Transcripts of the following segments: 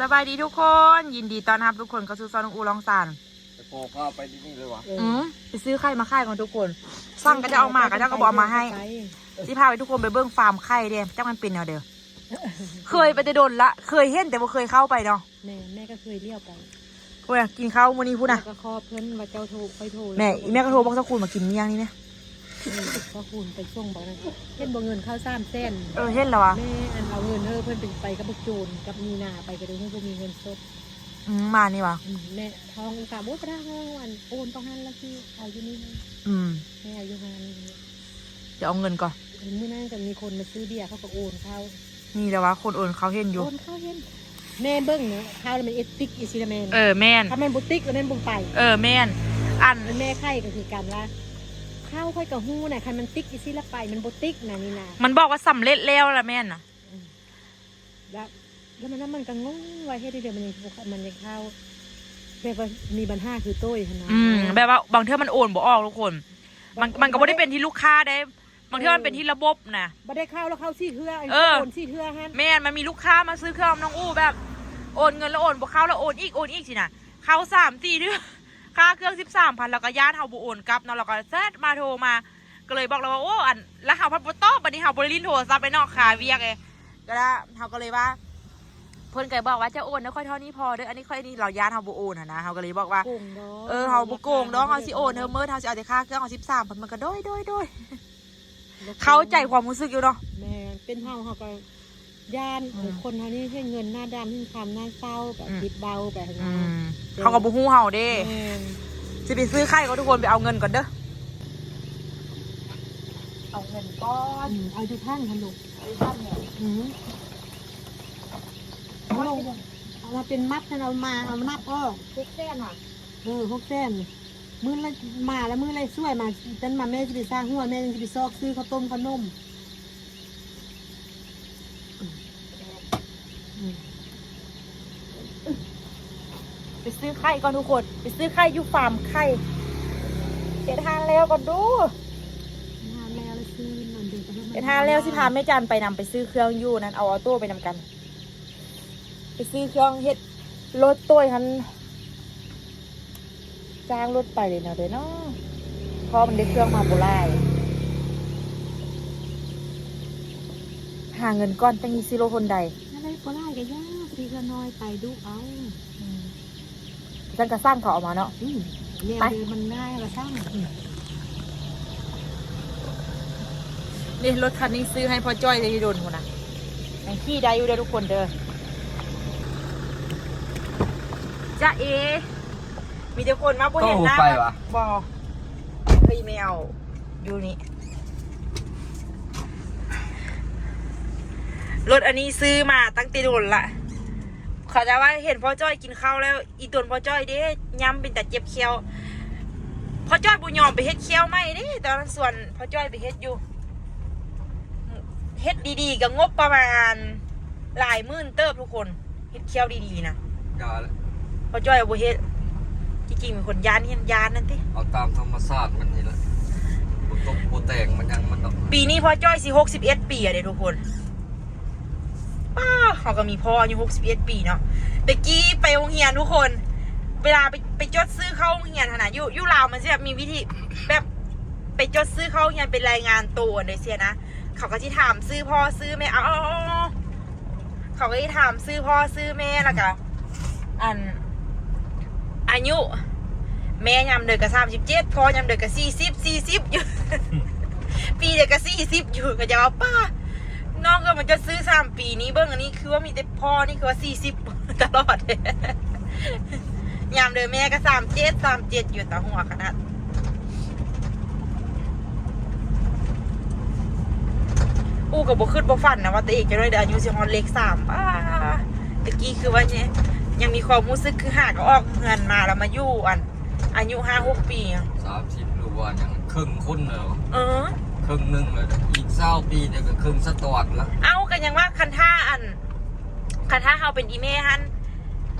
ສະບາຍດີທຸກຄົນ ຍິນດີຕ້ອນຮັບທຸກຄົນເຂົ້າສູ່ຊ່ອງນ້ອງອູ່ລອງສານ. ແຕ່ພໍ່ພາໄປທີ່ນີ້ເລີຍຫວາ? ເອີ ອືມ ໄປຊື້ໄຂ່ມາຂາຍກ່ອນທຸກຄົນ. ສັ່ງເຂົາເຈົ້າເອົາມາ ເຂົາເຈົ້າກໍບໍ່ເອົາມາໃຫ້. ຊິພາໄປທຸກຄົນໄປເບິ່ງຟາມໄຂ່ເດ້ ຈັກມັນເປັນແນວໃດ. ເຄີຍໄປແຕ່ດົນລະ ເຄີຍເຫັນແຕ່ບໍ່ເຄີຍເຂົ້າໄປເນາະ. ແມ່ ແມ່ກໍເຄີຍລ້ຽວໄປ. ໂອ້ຍ ກິນເຂົ້າມື້ນີ້ພຸ້ນນະ ແລ້ວກໍຂໍເພິ່ນວ່າເຈົ້າໂທ ຄ່ອຍໂທ. ແມ່ ອີແມ່ກໍໂທບອກເຈົ້າຄູນມາກິນມື້ນີ້ແມ່. ເອີ ເຈົ້າຄູນໄປສົ່ງບອກນັ້ນ ເຫັນບໍ່ເງິນເຂົ້າສາມແສນ. ເອີ ເຫັນແລ້ວຫວາ? ແມ່ ອັນເອົາເງິນເຮີເພິ່ນໄປກັບບັກໂຈນກັບມີນາໄປກໍໄດ້ຮູ້ບໍ່ມີເງິນສົດ. ອືມ ມານີ້ຫວາ? ອືມ ແມ່ທອງກະບໍ່ໄດ້ ອັນໂອນຕ້ອງຫັ້ນລະຊິເອົາຢູ່ນີ້. ອືມ ແມ່ເອົາຢູ່ຫັ້ນ. ດຽວເອົາເງິນກ່ອນ. ມື້ນັ້ນກໍມີຄົນມາຊື້ເບຍ ເຂົາກໍໂອນເຂົ້າ. ນີ້ແຫຼະວ່າຄົນໂອນເຂົ້າເຫັນຢູ່ ໂອນເຂົ້າເຫັນ. ແມ່ເບິ່ງເນາະ ຂ່າວແລ້ວມັນເອດຕິກອີ່ຊີ້ລະແມ່ນ. ເອີ ແມ່ນ ຖ້າແມ່ນບໍ່ຕິກລະແມ່ນບໍ່ໄປ. ເອີ ແມ່ນ. ອັນແມ່ໄຂ່ກໍຄືກັນວ່າ ຂ່າວຂ້ອຍກໍຮູ້ນະ ຄັນມັນຕິກອີ່ຊີ້ລະໄປ ມັນບໍ່ຕິກນະນີ້ນະ. ມັນບອກວ່າສຳເລັດແລ້ວລະແມ່ນນະ. ອືມ ແລ້ວ ແລ້ວມັນ ມັນກໍງົງວ່າເຮັດໃດມັນຍັງ ມັນຍັງເຂົ້າ ແບບວ່າມີບັນຫາຄືໂຕ້ຍຫັ້ນນະ. ອືມ ແບບວ່າບາງເທື່ອມັນໂອນບໍ່ອອກທຸກຄົນ. ມັນ ມັນກໍບໍ່ໄດ້ເປັນທີ່ລູກຄ້າເດ້ ບາງເທື່ອມັນເປັນທີ່ລະບົບນະ ບໍ່ໄດ້ເຂົ້າ ແລ້ວເຂົ້າສີ່ເທື່ອ. ເອີ ໂອນສີ່ເທື່ອຫັ້ນ. ແມ່ນ ມັນມີລູກຄ້າມາຊື້ເຄື່ອງນຳນ້ອງອູ່ ແບບໂອນເງິນແລ້ວໂອນບໍ່ເຂົ້າ ແລ້ວໂອນອີກ ໂອນອີກຊີ້ນະ ເຂົ້າສາມສີ່ເທື່ອ. ຄ່າເຄື່ອງສິບສາມພັນ ແລ້ວກໍຢ້ານເຮົາບໍ່ໂອນກັບເນາະ ແລ້ວກໍແຊັດມາໂທມາ ກໍເລີຍບອກລາວວ່າ ໂອ້ ອັນ ແລ້ວເຮົາພັດບໍ່ຕອບ ບັດນີ້ເຮົາບໍ່ໄດ້ຫຼິ້ນໂທລະສັບເລີຍເນາະ ຄາວຽກເດ້. ກໍລະ ເຮົາກໍເລີຍວ່າ ເພິ່ນກໍບອກວ່າ ເຈົ້າໂອນໃຫ້ຂ້ອຍເທົ່ານີ້ພໍເດີ ອັນນີ້ຂ້ອຍນີ້ ລາວຢ້ານເຮົາບໍ່ໂອນຫັ້ນນະ. ເຮົາກໍເລີຍບອກວ່າ ໂກງດອກ ເອີ ເຮົາບໍ່ໂກງດອກ ເຮົາຊິໂອນໃຫ້ເໝິດ ເຮົາຊິເອົາແຕ່ຄ່າເຄື່ອງເຮົາສິບສາມພັນ. ມັນກໍໂດຍ ໂດຍ ໂດຍ ເຂົ້າໃຈຄວາມຮູ້ສຶກຢູ່ເນາະ. ແມ່ນ ເປັນເຮົາ ເຮົາກໍຢ້ານ. ອືມ ຄົນເຮົານີ້ເຫັນເງິນໜ້າດຳ ເຫັນຄຳໜ້າເສົ້າ ກໍ ອືມ ຄິດເບົາໄປຫັ້ນນະ. ອືມ ເຂົາກໍບໍ່ຮູ້ເຮົາເດ້. ແມ່ນ ຊິໄປຊື້ໄຂ່ກ່ອນທຸກຄົນ ໄປເອົາເງິນກ່ອນເດີ ເອົາເງິນກ່ອນ. ອືມ ເອົາຢູ່ຖັງຫັ້ນລູກ ເອົາຢູ່ຖັງນີ້. ອືມ ເອົາລົງ ເອົາມາເປັນມັດຫັ້ນ ເອົາມາ ເອົາມານັບອອກ. ຫົກແສນຫວາ? ເອີ ຫົກແສນ. ມື້ລະ ມາລະມື້ລະສວຍ ມາ ຈັ່ງມາແມ່ຊິໄປສ້າງຫົວ ແມ່ຈັ່ງຊິໄປຊອກຊື້ເຂົ້າຕົ້ມເຂົ້າໜົມ. ໄປຊື້ໄຂ່ກ່ອນທຸກຄົນ ໄປຊື້ໄຂ່ຢູ່ຟາມໄຂ່. ເຮັດຮ້ານແລ້ວກ່ອນດູ ເຮັດຮ້ານແລ້ວ ແລ້ວຊື້ມັນເດີ ເຮັດຮ້ານແລ້ວຊິພາແມ່ຈັນໄປນຳ ໄປຊື້ເຄື່ອງຢູ່ນັ້ນ ເອົາອອໂຕ້ໄປນຳກັນ. ໄປຊື້ເຄື່ອງເຮັດລົດໂຕ້ຍຫັ້ນ ຈ້າງລົດໄປເລີຍເນາະ ເດີເນາະ ເພາະມັນໄດ້ເຄື່ອງມາບໍ່ຫຼາຍ. ຫາເງິນກ່ອນ ຈັ່ງຊິຊື້ລົດຫົນໄດ. ອັນໃດບໍ່ຫຼາຍກໍຢ່າ ຊື້ເທື່ອນ້ອຍໄປດຸເອົາ. ອືມ ຊັ້ນກໍສັ່ງເຂົາເອົາມາເນາະ. ອືມ ແນວ ໄປ ເດີມັນງ່າຍ ເຮົາກໍສັ່ງ. ອືມ ນີ້ລົດຄັນນີ້ຊື້ໃຫ້ພໍ່ຈ້ອຍໄດ້ດົນພຸ້ນນະ ຍັງຂີ່ໄດ້ຢູ່ເດີທຸກຄົນເດີ. ຈ໊ະເອ ມີແຕ່ຄົນມາບໍ່ເຫັນໜ້າ ບໍ່ ເອີ ອີແມວ ຢູ່ນີ້ ລົດອັນນີ້ຊື້ມາຕັ້ງແຕ່ດົນລະ. ເຂົາຈະວ່າເຫັນພໍ່ຈ້ອຍກິນເຂົ້າແລ້ວ ອີຕົນພໍ່ຈ້ອຍເດ້ ຍຳເປັນຕາເຈັບແຂ້ວ. ພໍ່ຈ້ອຍບໍ່ຍອມໄປເຮັດແຂ້ວໃໝ່ເດ້ ຕອນນັ້ນຊວນພໍ່ຈ້ອຍໄປເຮັດຢູ່ ເຮັດດີໆ ກໍງົບປະມານຫຼາຍໝື່ນເຕີບທຸກຄົນ. ເຮັດແຂ້ວຍດີໆນະ ຢ່າລະ ພໍ່ຈ້ອຍບໍ່ເຮັດ. ທີ່ຈິງເປັນຄົນຢ້ານ ຢ້ານນັ້ນຕິ ເອົາຕາມທຳມະຊາດມັນນີ້ລະ ບໍ່ຕົກບໍ່ແຕ່ງມັນຫຍັງມັນດອກ. ປີນີ້ພໍ່ຈ້ອຍຊິຫົກສິບເອັດປີແລ້ວເດ້ທຸກຄົນ. ປ້າ ເຮົາກໍມີພໍ່ອາຍຸຫົກສິບເອັດປີເນາະ. ແຕ່ກີ້ໄປໂຮງຮຽນທຸກຄົນ ເວລາໄປ ໄປຈົດຊື້ເຂົ້າໂຮງຮຽນຫັ້ນນະ ຢູ່ ຢູ່ລາວມັນຊິແບບມີວິທີ ແບບໄປຈົດຊື້ເຂົ້າໂຮງຮຽນ ໄປລາຍງານໂຕອັນໃດຊີ້ນະ ເຂົາກໍຊິຖາມຊື່ພໍ່ຊື່ແມ່ ເອົາ ເຂົາກໍຊິຖາມຊື່ພໍ່ຊື່ແມ່ ແລ້ວກໍ ອັນ ອາຍຸ ແມ່ຍາມໃດກໍສາມສິບເຈັດ ພໍ່ຍາມໃດກໍສີ່ສິບ ສີ່ສິບຢູ່ ປີໃດກໍສີ່ສິບຢູ່. ກໍຈະວ່າ ປ້າ ນ້ອງກໍມັນຈະຊື້ສາມປີນີ້ ເບິ່ງອັນນີ້ຄືວ່າມີແຕ່ພໍ່ນີ້ຄືວ່າສີ່ສິບຕະຫຼອດ ຍາມໃດແມ່ກໍສາມເຈັດ ສາມເຈັດຢູ່ ຕາຫົວຂະໜາດ. ອູ້ກໍບໍ່ຄິດບໍ່ຝັນນະວ່າຕົວເອງຈະໄດ້ອາຍຸຊິຮອດເລກສາມ. ປ້າ ແຕ່ກີ້ຄືວ່າຍັງມີຄວາມຮູ້ສຶກຄືຫາກໍອອກເຮືອນມາແລ້ວມາຢູ່ ອັນ ອາຍຸຫ້າຫົກປີ ສາມສິບ ຫຼືວ່າຫຍັງ ເຄິ່ງຄົນແລ້ວ. ເອີ ເຄິ່ງໜຶ່ງແລ້ວ ອີກຊາວປີນີ້ກໍເຄິ່ງສະຕະວັດແລ້ວ. ເອົ້າ ກໍຍັງວ່າຄັນຖ້າ ອັນ ຄັນຖ້າເຮົາເປັນອີ່ແມ່ຫັ້ນ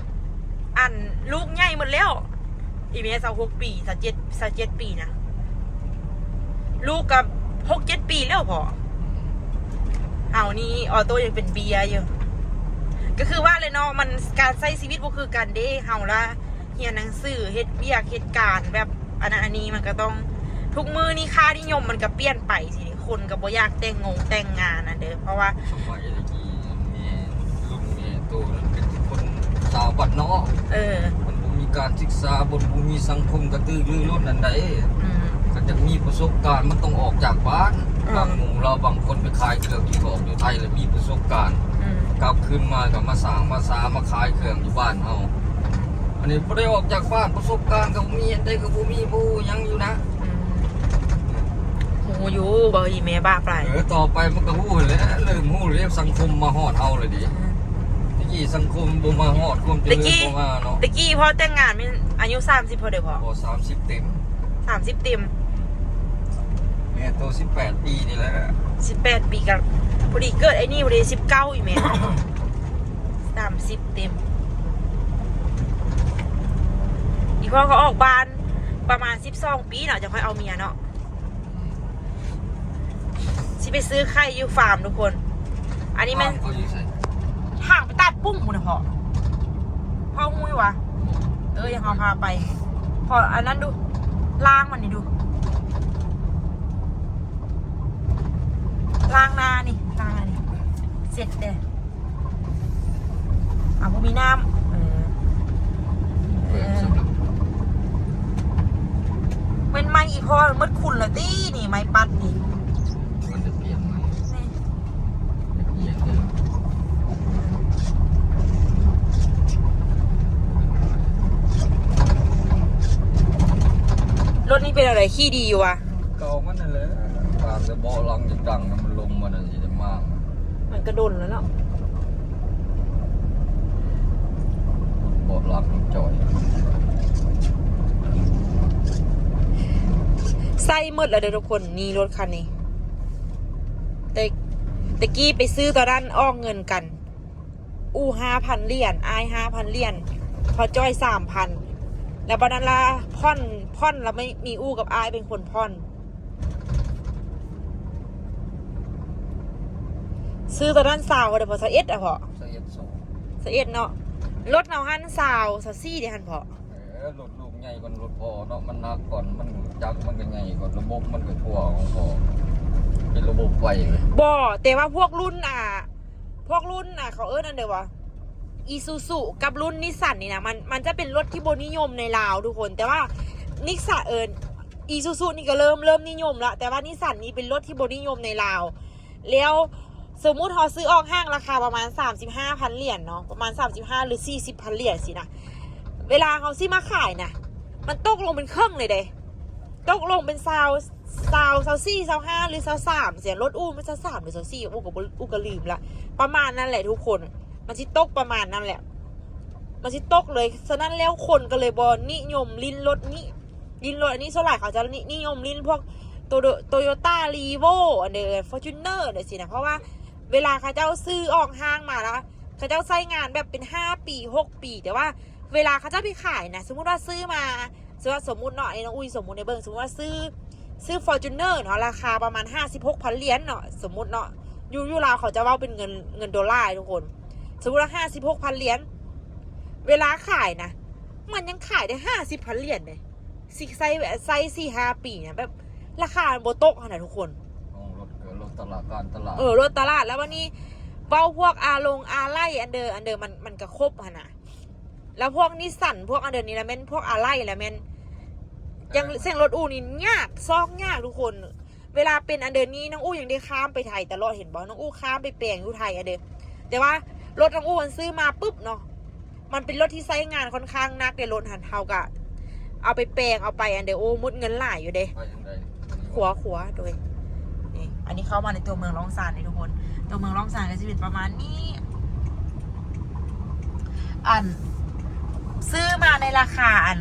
ອັນ ລູກໃຫຍ່ໝົດແລ້ວ ອີ່ແມ່ຊາວຫົກປີ ຊາວເຈັດ ຊາວເຈັດປີນະ ລູກກໍຫົກເຈັດປີແລ້ວພໍ. ເຮົານີ້ອອໂຕ້ຍັງເປັນເບ້ຍຢູ່ ກໍຄືວ່າແຫຼະເນາະ ມັນກ ການໃຊ້ຊີວິດບໍ່ຄືກັນເດ້ ເຮົາລະຮຽນໜັງສື ເຮັດວຽກເຮັດການແບບອັນນັ້ນອັນນີ້ ມັນກໍຕ້ອງ ທຸກມື້ນີ້ຄ່ານິຍົມມັນກໍປ່ຽນໄປຊີ້ ຄົນກໍບໍ່ຢາກແຕ່ງງົງແຕ່ງງານນັ້ນເດີ ເພາະວ່າ ສະໄໝແຕ່ກີ້ແມ່ ລຸ້ນແມ່ໂຕນັ້ນເປັນຄົນຊາວບ້ານນອກ ເອີ ມັນບໍ່ມີການສຶກສາ ບໍ່ ບໍ່ມີສັງຄົມກະຕືລືລົ້ນນັ້ນໃດ ອືມ ຄັນຢາກມີປະສົບການມັນຕ້ອງອອກຈາກບ້ານ ອືມ ບາງໝູ່ລາວບາງຄົນໄປຂາຍເຄື່ອງຢູ່ນອກຢູ່ໄທ ແລ້ວມີປະສົບການ ອືມ ກັບຄືນມາກໍມາສ້າງມາສາມາຂາຍເຄື່ອງຢູ່ບ້ານເຮົາ ອັນນີ້ບໍ່ໄດ້ອອກຈາກບ້ານ ປະສົບການກໍບໍ່ມີ ອັນໃດກໍບໍ່ມີ ບໍ່ຮູ້ຫຍັງຢູ່ນະ ອືມ ຮູ້ຢູ່ ເວົ້າອີແມ່ບ້າປາຍ ເອີ ຕໍ່ໄປມັນກໍຮູ້ຫັ້ນແຫຼະ ເລີ່ມຮູ້ແລ້ວ ສັງຄົມມາຮອດເຮົາແລ້ວເດ ອືມ ແຕ່ກີ້ສັງຄົມບໍ່ມາຮອດ ຄວາມຈະເລີນບໍ່ມາເນາະ ແຕ່ກີ້ພໍແຕ່ງງານແມ່ນອາຍຸສາມສິບພໍເດີພໍ່ ບໍ່ ສາມສິບເຕັມ ສາມສິບເຕັມ ແມ່ໂຕສິບແປດປີນີ້ແຫຼະ ສິບແປດປີກໍພໍດີເກີດໄອ້ນີ້ພໍດີ ສິບເກົ້າອີແມ່ ສາມສິບເຕັມ ອີພໍ່ກໍອອກບ້ານປະມານສິບສອງປີເນາະ ຈັ່ງຄ່ອຍເອົາເມຍເນາະ ຊິໄປຊື້ໄຂ່ຢູ່ຟາມທຸກຄົນ ອັນນີ້ແມ່ນ ຟາມເຂົາຢູ່ໃສ? ທາງໄປຕາດປຸ້ງພຸ້ນນະພໍ່ ພໍ່ຮູ້ຢູ່ຫວາ? ເອີ ຢ່າເຮົາພາໄປ ພໍອັນນັ້ນດູ ລ້າງມັນນີ້ດູ ລ້າງໜ້ານີ້ ລ້າງອັນນີ້ ເຊັດແດ່ ອ່າ ບໍ່ມີນ້ຳ ເອີ ເອີ ແມ່ນໄມ້ອີ່ພໍ່ໝົດຄຸນແລ້ວຕິ ນີ້ໄມ້ປັດນີ້ ມັນຈະປ່ຽນໃໝ່ ນີ້ ຈະປ່ຽນເດີ ລົດນີ້ເປັນແນວໃດ? ຂີ່ດີຢູ່ຫວາ? ເກົ່າມັນນັ້ນແຫຼະ ຕາມແຕ່ເບາະຫຼັງຍັງດັງນະ ມັນລົມມັນນັ້ນຊິໄດ້ມາ ມັນກະດົນແລ້ວເນາະ ເບາະຫຼັງມັນຈ່ອຍ ໃຊ້ໝົດແລ້ວເດີທຸກຄົນ ນີ້ລົດຄັນນີ້ ແຕ່ ແຕ່ກີ້ໄປຊື້ຕອນນັ້ນອອກເງິນກັນ ອູ້ຫ້າພັນຫຼຽນ ອ້າຍຫ້າພັນຫຼຽນ ພໍ່ຈ້ອຍສາມພັນ ແລ້ວບັດນັ້ນລະຜ່ອນ ຜ່ອນລະມີ ມີອູ້ກັບອ້າຍເປັນຄົນຜ່ອນ ຊື້ຕອນນັ້ນຊາວເທົ່າໃດພໍ່? ຊາວເອັດອະພໍ່? ຊາວເອັດ ຊາວເອັດເນາະ ລົດເຮົາຫັ້ນຊາວ ຊາວສີ່ເດ້ຫັ້ນພໍ່ ເອີ ລົດລູກໃຫຍ່ກວ່າລົດພໍ່ເນາະ ມັນໜັກກ່ອນ ມັນຈັກມັນກໍໃຫຍ່ກ່ອນ ລະບົບມັນກໍທົ່ວຂອງພໍ່ ເປັນລະບົບໄຟເລີຍ ບໍ່ ແຕ່ວ່າພວກລຸ້ນ ອ່າ ພວກລຸ້ນ ອ່າ ເຂົາເອີ້ນອັນໃດຫວາ ອີຊູຊູ ກັບລຸ້ນນິສສັນນີ້ນະ ມັນ ມັນຈະເປັນລົດທີ່ບໍ່ນິຍົມໃນລາວທຸກຄົນ ແຕ່ວ່ານິສສັນ ເອີ ອີຊູຊູນີ້ກໍເລີ່ມ ເລີ່ມນິຍົມລະ ແຕ່ວ່ານິສສັນນີ້ເປັນລົດທີ່ບໍ່ນິຍົມໃນລາວ ແລ້ວສົມມຸດເຮົາຊື້ອອກຫ້າງລາຄາປະມານສາມສິບຫ້າພັນຫຼຽນເນາະ ປະມານສາມສິບຫ້າ ຫຼື ສີ່ສິບພັນຫຼຽນຊີ້ນະ ເວລາເຮົາຊິມາຂາຍນະ ມັນຕົກລົງເປັນເຄິ່ງເລີຍເດ້ ຕົກລົງເປັນຊາວ ຊາວ ຊາວສີ່ ຊາວຫ້າ ຫຼື ຊາວສາມ ຈັ່ງຊີ້ ລົດອູ້ມັນຊາວສາມ ຫຼື ຊາວສີ່ ອູ້ກໍບໍ່ ອູ້ກໍລືມລະ ປະມານນັ້ນແຫຼະທຸກຄົນ ມັນຊິຕົກປະມານນັ້ນແຫຼະ ມັນຊິຕົກເລີຍ ສະນັ້ນແລ້ວຄົນກໍເລີຍບໍ່ນິຍົມຫຼິ້ນລົດນີ້ ຫຼິ້ນລົດອັນນີ້ ສ່ວນຫຼາຍເຂົາຈະນິ ນິຍົມຫຼິ້ນພວກໂຕ ໂຕໂຢຕ້າ ຣີໂວ້ ອັນເດີ ຟໍຈູນເນີ ຈັ່ງຊີ້ນະ ເພາະວ່າເວລາເຂົາເຈົ້າຊື້ອອກຫ້າງມາລະ ເຂົາເຈົ້າໃຊ້ງານແບບເປັນຫ້າປີ ຫົກປີ ແຕ່ວ່າເວລາເຂົາເຈົ້າໄປຂາຍນະ ສົມມຸດວ່າຊື້ມາ ສົມມຸດ ສົມມຸດເນາະ ອັນນີ້ນ້ອງອຸ້ຍສົມມຸດໃຫ້ເບິ່ງ ສົມມຸດວ່າຊື້ ຊື້ຟໍຈູນເນີເນາະ ລາຄາປະມານຫ້າສິບຫົກພັນຫຼຽນເນາະ ສົມມຸດເນາະ ຢູ່ ຢູ່ລາວເຂົາຈະເວົ້າເປັນເງິນ ເງິນໂດລາທຸກຄົນ ສົມມຸດວ່າຫ້າສິບຫົກພັນຫຼຽນ ເວລາຂາຍນະ ມັນຍັງຂາຍໄດ້ຫ້າສິບພັນຫຼຽນເດ້ ຊິໃຊ້ ໃຊ້ສີ່ຫ້າປີນະ ແບບລາຄາມັນບໍ່ຕົກຫັ້ນນະທຸກຄົນ ໂອ້ ລົດ ລົດຕະຫຼາດ ການຕະຫຼາດ ເອີ ລົດຕະຫຼາດ ແລ້ວບັດນີ້ເວົ້າພວກອາລົງອາໄຫຼ່ອັນເດີ ອັນເດີ ມັນ ມັນກະຄົບຫັ້ນນະ ແລ້ວພວກນິສສັນ ພວກອັນເດີນີ້ລະແມ່ນ ພວກອາໄຫຼ່ລະແມ່ນ ຢ່າງ ເອີ ເຊັ່ນລົດອູ້ນີ້ຍາກ ຊອກຍາກທຸກຄົນ ເວລາເປັນອັນເດີນີ້ ນ້ອງອູ້ຍັງໄດ້ຂ້າມໄປໄທຕະຫຼອດ ເຫັນບໍ່ ນ້ອງອູ້ຂ້າມໄປແປງຢູ່ໄທອັນເດີ ແຕ່ວ່າລົດນ້ອງອູ້ມັນຊື້ມາປຶບເນາະ ມັນເປັນລົດທີ່ໃຊ້ງານຄ່ອນຂ້າງໜັກເດ້ ລົດຫັ້ນ ເຮົາກະເອົາໄປແປງ ເອົາໄປອັນເດີ ໂອ້ ໝົດເງິນຫຼາຍຢູ່ເດ້ ໄປທາງໃດ? ຂວາ ຂວາ ໂດຍ ນີ້ ອັນນີ້ເຂົ້າມາໃນຕົວເມືອງລ້ອງຊານເດ້ທຸກຄົນ ຕົວເມືອງລ້ອງຊານກໍຊິເປັນປະມານນີ້ ອັນ ຊື້ມາໃນລາຄາອັນ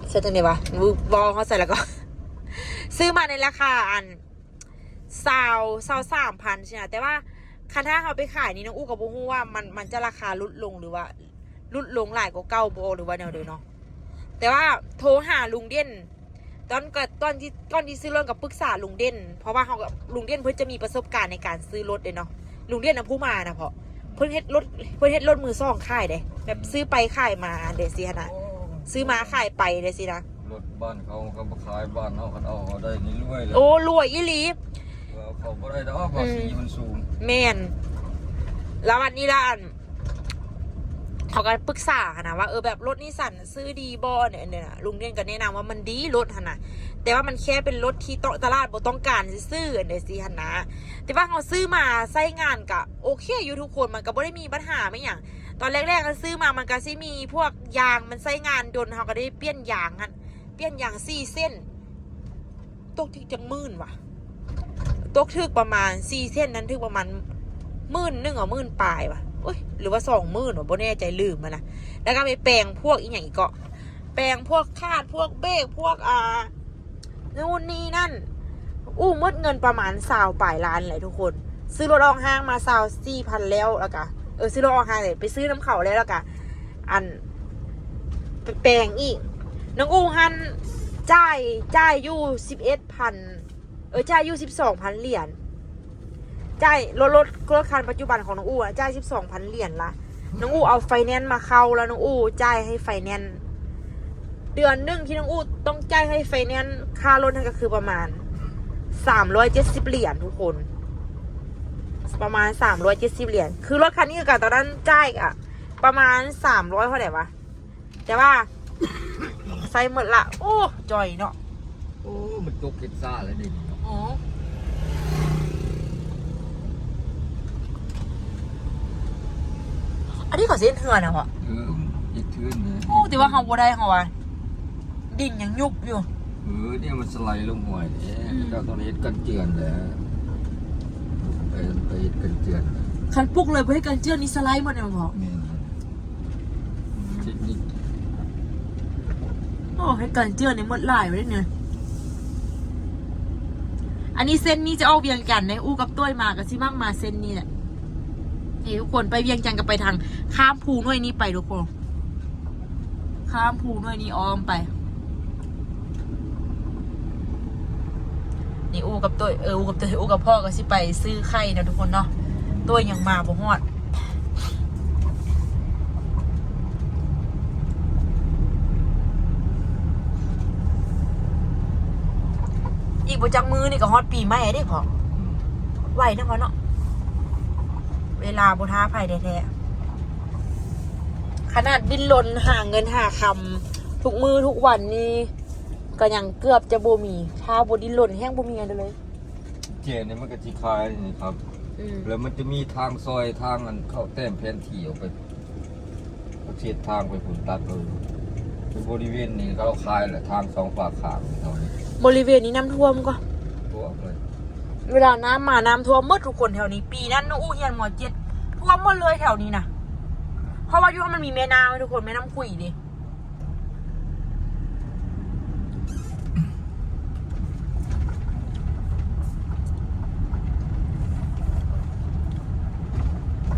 ເຊິ່ງຈັ່ງໃດວະ ເວົ້າຮອດໃສແລ້ວກໍ ຊື້ມາໃນລາຄາອັນ ຊາວ ຊາວສາມພັນຊີ້ນະ ແຕ່ວ່າຄັນຖ້າເຮົາໄປຂາຍນີ້ ນ້ອງອູ້ກໍບໍ່ຮູ້ວ່າມັນ ມັນຈະລາຄາຫຼຸດລົງ ຫຼືວ່າຫຼຸດລົງຫຼາຍກວ່າເກົ່າບໍ່ ຫຼືວ່າແນວໃດເນາະ ແຕ່ວ່າໂທຫາລຸງເດັ່ນ ຕອນ ຕອນທີ່ ກ່ອນທີ່ຊື້ລົດກໍປຶກສາລຸງເດັ່ນ ເພາະວ່າເຮົາກໍ ລຸງເດັ່ນເພິ່ນຈະມີປະສົບການໃນການຊື້ລົດເດ້ເນາະ ລຸງເດັ່ນນຳຜູ້ມານະເພາະ ເພິ່ນເຮັດລົດ ເພິ່ນເຮັດລົດມືສອງຂາຍເດ້ ແບບຊື້ໄປຂາຍມາເດ້ຊີ້ຫັ້ນນະ ຊື້ມາຂາຍໄປເດ້ຊີ້ນະ. ລົດບ້ານເຂົາ ເຂົາບໍ່ຂາຍບ້ານເຮົາ ຄັນເອົາເຂົາໄດ້ນີ້ລວຍແລ້ວ. ໂອ້ ລວຍອີ່ຫຼີ. ເອີ ເຂົາບໍ່ໄດ້ດອກ ພາສີມັນສູງ. ແມ່ນ. ແລ້ວບັດນີ້ລະ ອັນ ເຂົາກໍປຶກສາຫັ້ນນະວ່າ ເອີ ແບບລົດນິສສັນຊື້ດີບໍ່ ອັນນີ້ນະ. ລຸງເດນກໍແນະນຳວ່າມັນດີລົດຫັ້ນນະ ແຕ່ວ່າມັນແຄ່ເປັນລົດທີ່ຕະຫຼາດບໍ່ຕ້ອງການຊື່ໆ ອັນໃດຊີ້ຫັ້ນນະ. ແຕ່ວ່າເຮົາຊື້ມາໃຊ້ງານກະໂອເຄຢູ່ທຸກຄົນ ມັນກໍບໍ່ໄດ້ມີບັນຫາແມ່ນຫຍັງ. ຕອນແລກໆ ເຮົາຊື້ມາມັນກໍຊິມີພວກຢາງ ມັນໃຊ້ງານດົນ ເຮົາກໍໄດ້ປ່ຽນຢາງຫັ້ນ ປ່ຽນຢາງສີ່ເສັ້ນ ຕົກຖືກຈັກໝື່ນຫວາ ຕົກຖືກປະມານສີ່ເສັ້ນນັ້ນ ຖືກປະມານໝື່ນໜຶ່ງຫວາ ໝື່ນປາຍຫວາ ໂອ້ຍ ຫຼືວ່າສອງໝື່ນຫວາ ບໍ່ແນ່ໃຈ ລືມຫັ້ນນະ. ແລ້ວກໍໄປແປງພວກອີ່ຫຍັງອີກເກາະ ແປງພວກຄາດ ພວກເບກ ພວກ ອ່າ ນູ້ນນີ້ນັ້ນ ອູ້ໝົດເງິນປະມານຊາວປາຍລ້ານແຫຼະທຸກຄົນ. ຊື້ລົດອອກຫ້າງມາຊາວສີ່ພັນແລ້ວ ແລ້ວກະ ເອີ ຊື້ລົດອອກຫ້າງເລີຍ ໄປຊື້ນຳເຂົາແລ້ວ ແລ້ວກະ ອັນ ໄປແປງອີກ. ນ້ອງອູ້ຫັ້ນຈ່າຍ ຈ່າຍຢູ່ສິບເອັດພັນ ເອີ ຈ່າຍຢູ່ສິບສອງພັນຫຼຽນ. ຈ່າຍ ລົດ ລົດ ລົດຄັນປັດຈຸບັນຂອງນ້ອງອູ້ອະ ຈ່າຍສິບສອງພັນຫຼຽນລະ. ນ້ອງອູ້ເອົາໄຟແນນມາເຂົ້າ ແລ້ວນ້ອງອູ້ຈ່າຍໃຫ້ໄຟແນນ ເດືອນໜຶ່ງທີ່ນ້ອງອູ້ຕ້ອງຈ່າຍໃຫ້ໄຟແນນ ຄ່າລົດຫັ້ນກໍຄືປະມານສາມຮ້ອຍເຈັດສິບຫຼຽນທຸກຄົນ ປະມານສາມຮ້ອຍເຈັດສິບຫຼຽນ. ຄືລົດຄັນນີ້ກໍຕອນນັ້ນຈ່າຍກະປະມານສາມຮ້ອຍເທົ່າໃດຫວາ ແຕ່ວ່າໃຊ້ໝົດລະ. ໂອ້ ຈ່ອຍເນາະ. ໂອ້ ມັນຕົກເຮັດຊາແລ້ວນີ້ເນາະ. ອໍ ອັນນີ້ເຂົາຊິເຮັດເຮືອນນະພໍ່. ເອີ ເຮັດເຮືອນເລີຍ. ໂອ້ ແຕ່ວ່າເຮົາບໍ່ໄດ້ ເຮົາວ່າດິນຍັງຍຸບຢູ່. ເອີ ນີ້ມັນສະໄລລົງຫ້ວຍເດ້. ອືມ ເຈົ້າຕ້ອງເຮັດກັນເຈື່ອນແຫຼະ ໄປ ໄປເຮັດກັນເຈື່ອນ. ຄັນປຸກເລີຍບໍ່ເຮັດກັນເຈື່ອນນີ້ສະໄລໝົດແມ່ນບໍ່ພໍ່? ແມ່ນ. ເຕັກນິກ. ໂອ້ ເຮັດກັນເຈື່ອນນີ້ໝົດຫຼາຍເດ້ນີ້. ອັນນີ້ເສັ້ນນີ້ຈະອອກວຽງຈັນເດ້. ອູ້ກັບໂຕ້ຍມາກໍຊິມັກມາເສັ້ນນີ້ແຫຼະ. ນີ້ທຸກຄົນ ໄປວຽງຈັນກໍໄປທາງ ຂ້າມພູໜ່ວຍນີ້ໄປທຸກຄົນ ຂ້າມພູໜ່ວຍນີ້ອ້ອມໄປ. ນີ້ອູ້ກັບໂຕ້ຍ ເອີ ອູ້ກັບໂຕ້ຍ ອູ້ກັບພໍ່ກໍຊິໄປຊື້ໄຂ່ເນາະທຸກຄົນເນາະ. ໂຕ້ຍຍັງມາບໍ່ຮອດ. ອີກບໍ່ຈັກມື້ນີ້ກໍຮອດປີໃໝ່ແລ້ວເດ້ພໍ່. ອືມ ໄວເນາະພໍ່ເນາະ ເວລາບໍ່ຖ້າໃຜແທ້ໆ. ຂະໜາດດີ້ນລົນຫາເງິນຫາຄຳທຸກມື້ທຸກວັນນີ້ ກໍຍັງເກືອບຈະບໍ່ມີ ຖ້າບໍ່ດີ້ນລົນແຮງບໍ່ມີຫຍັງເລີຍ. ແຈນີ້ມັນກໍຊິຄາຍນີ້ຄັບ. ອືມ ແລ້ວມັນຈະມີທາງຊອຍ ທາງອັນເຂົາແຕ້ມແຜນທີ່ອອກໄປ ເຂົາເຮັດທາງໄປພຸ້ນ ຕັດເອົາ. ຄືບໍລິເວນນີ້ເຂົາຄາຍແຫຼະ ທາງສອງຟາກຂ້າງເຮົານີ້. ບໍລິເວນນີ້ນ້ຳຖ້ວມກໍ ຖ້ວມເລີຍ. ເວລານ້ຳມາ ນ້ຳຖ້ວມໝົດທຸກຄົນແຖວນີ້. ປີນັ້ນນ້ອງອູ້ຮຽນ ມໍເຈັດ ຖ້ວມໝົດເລີຍແຖວນີ້ນະ. ເພາະວ່າຢູ່ຫັ້ນມັນມີແມ່ນ້ຳທຸກຄົນ ແມ່ນ້ຳຂຸຍເດ້.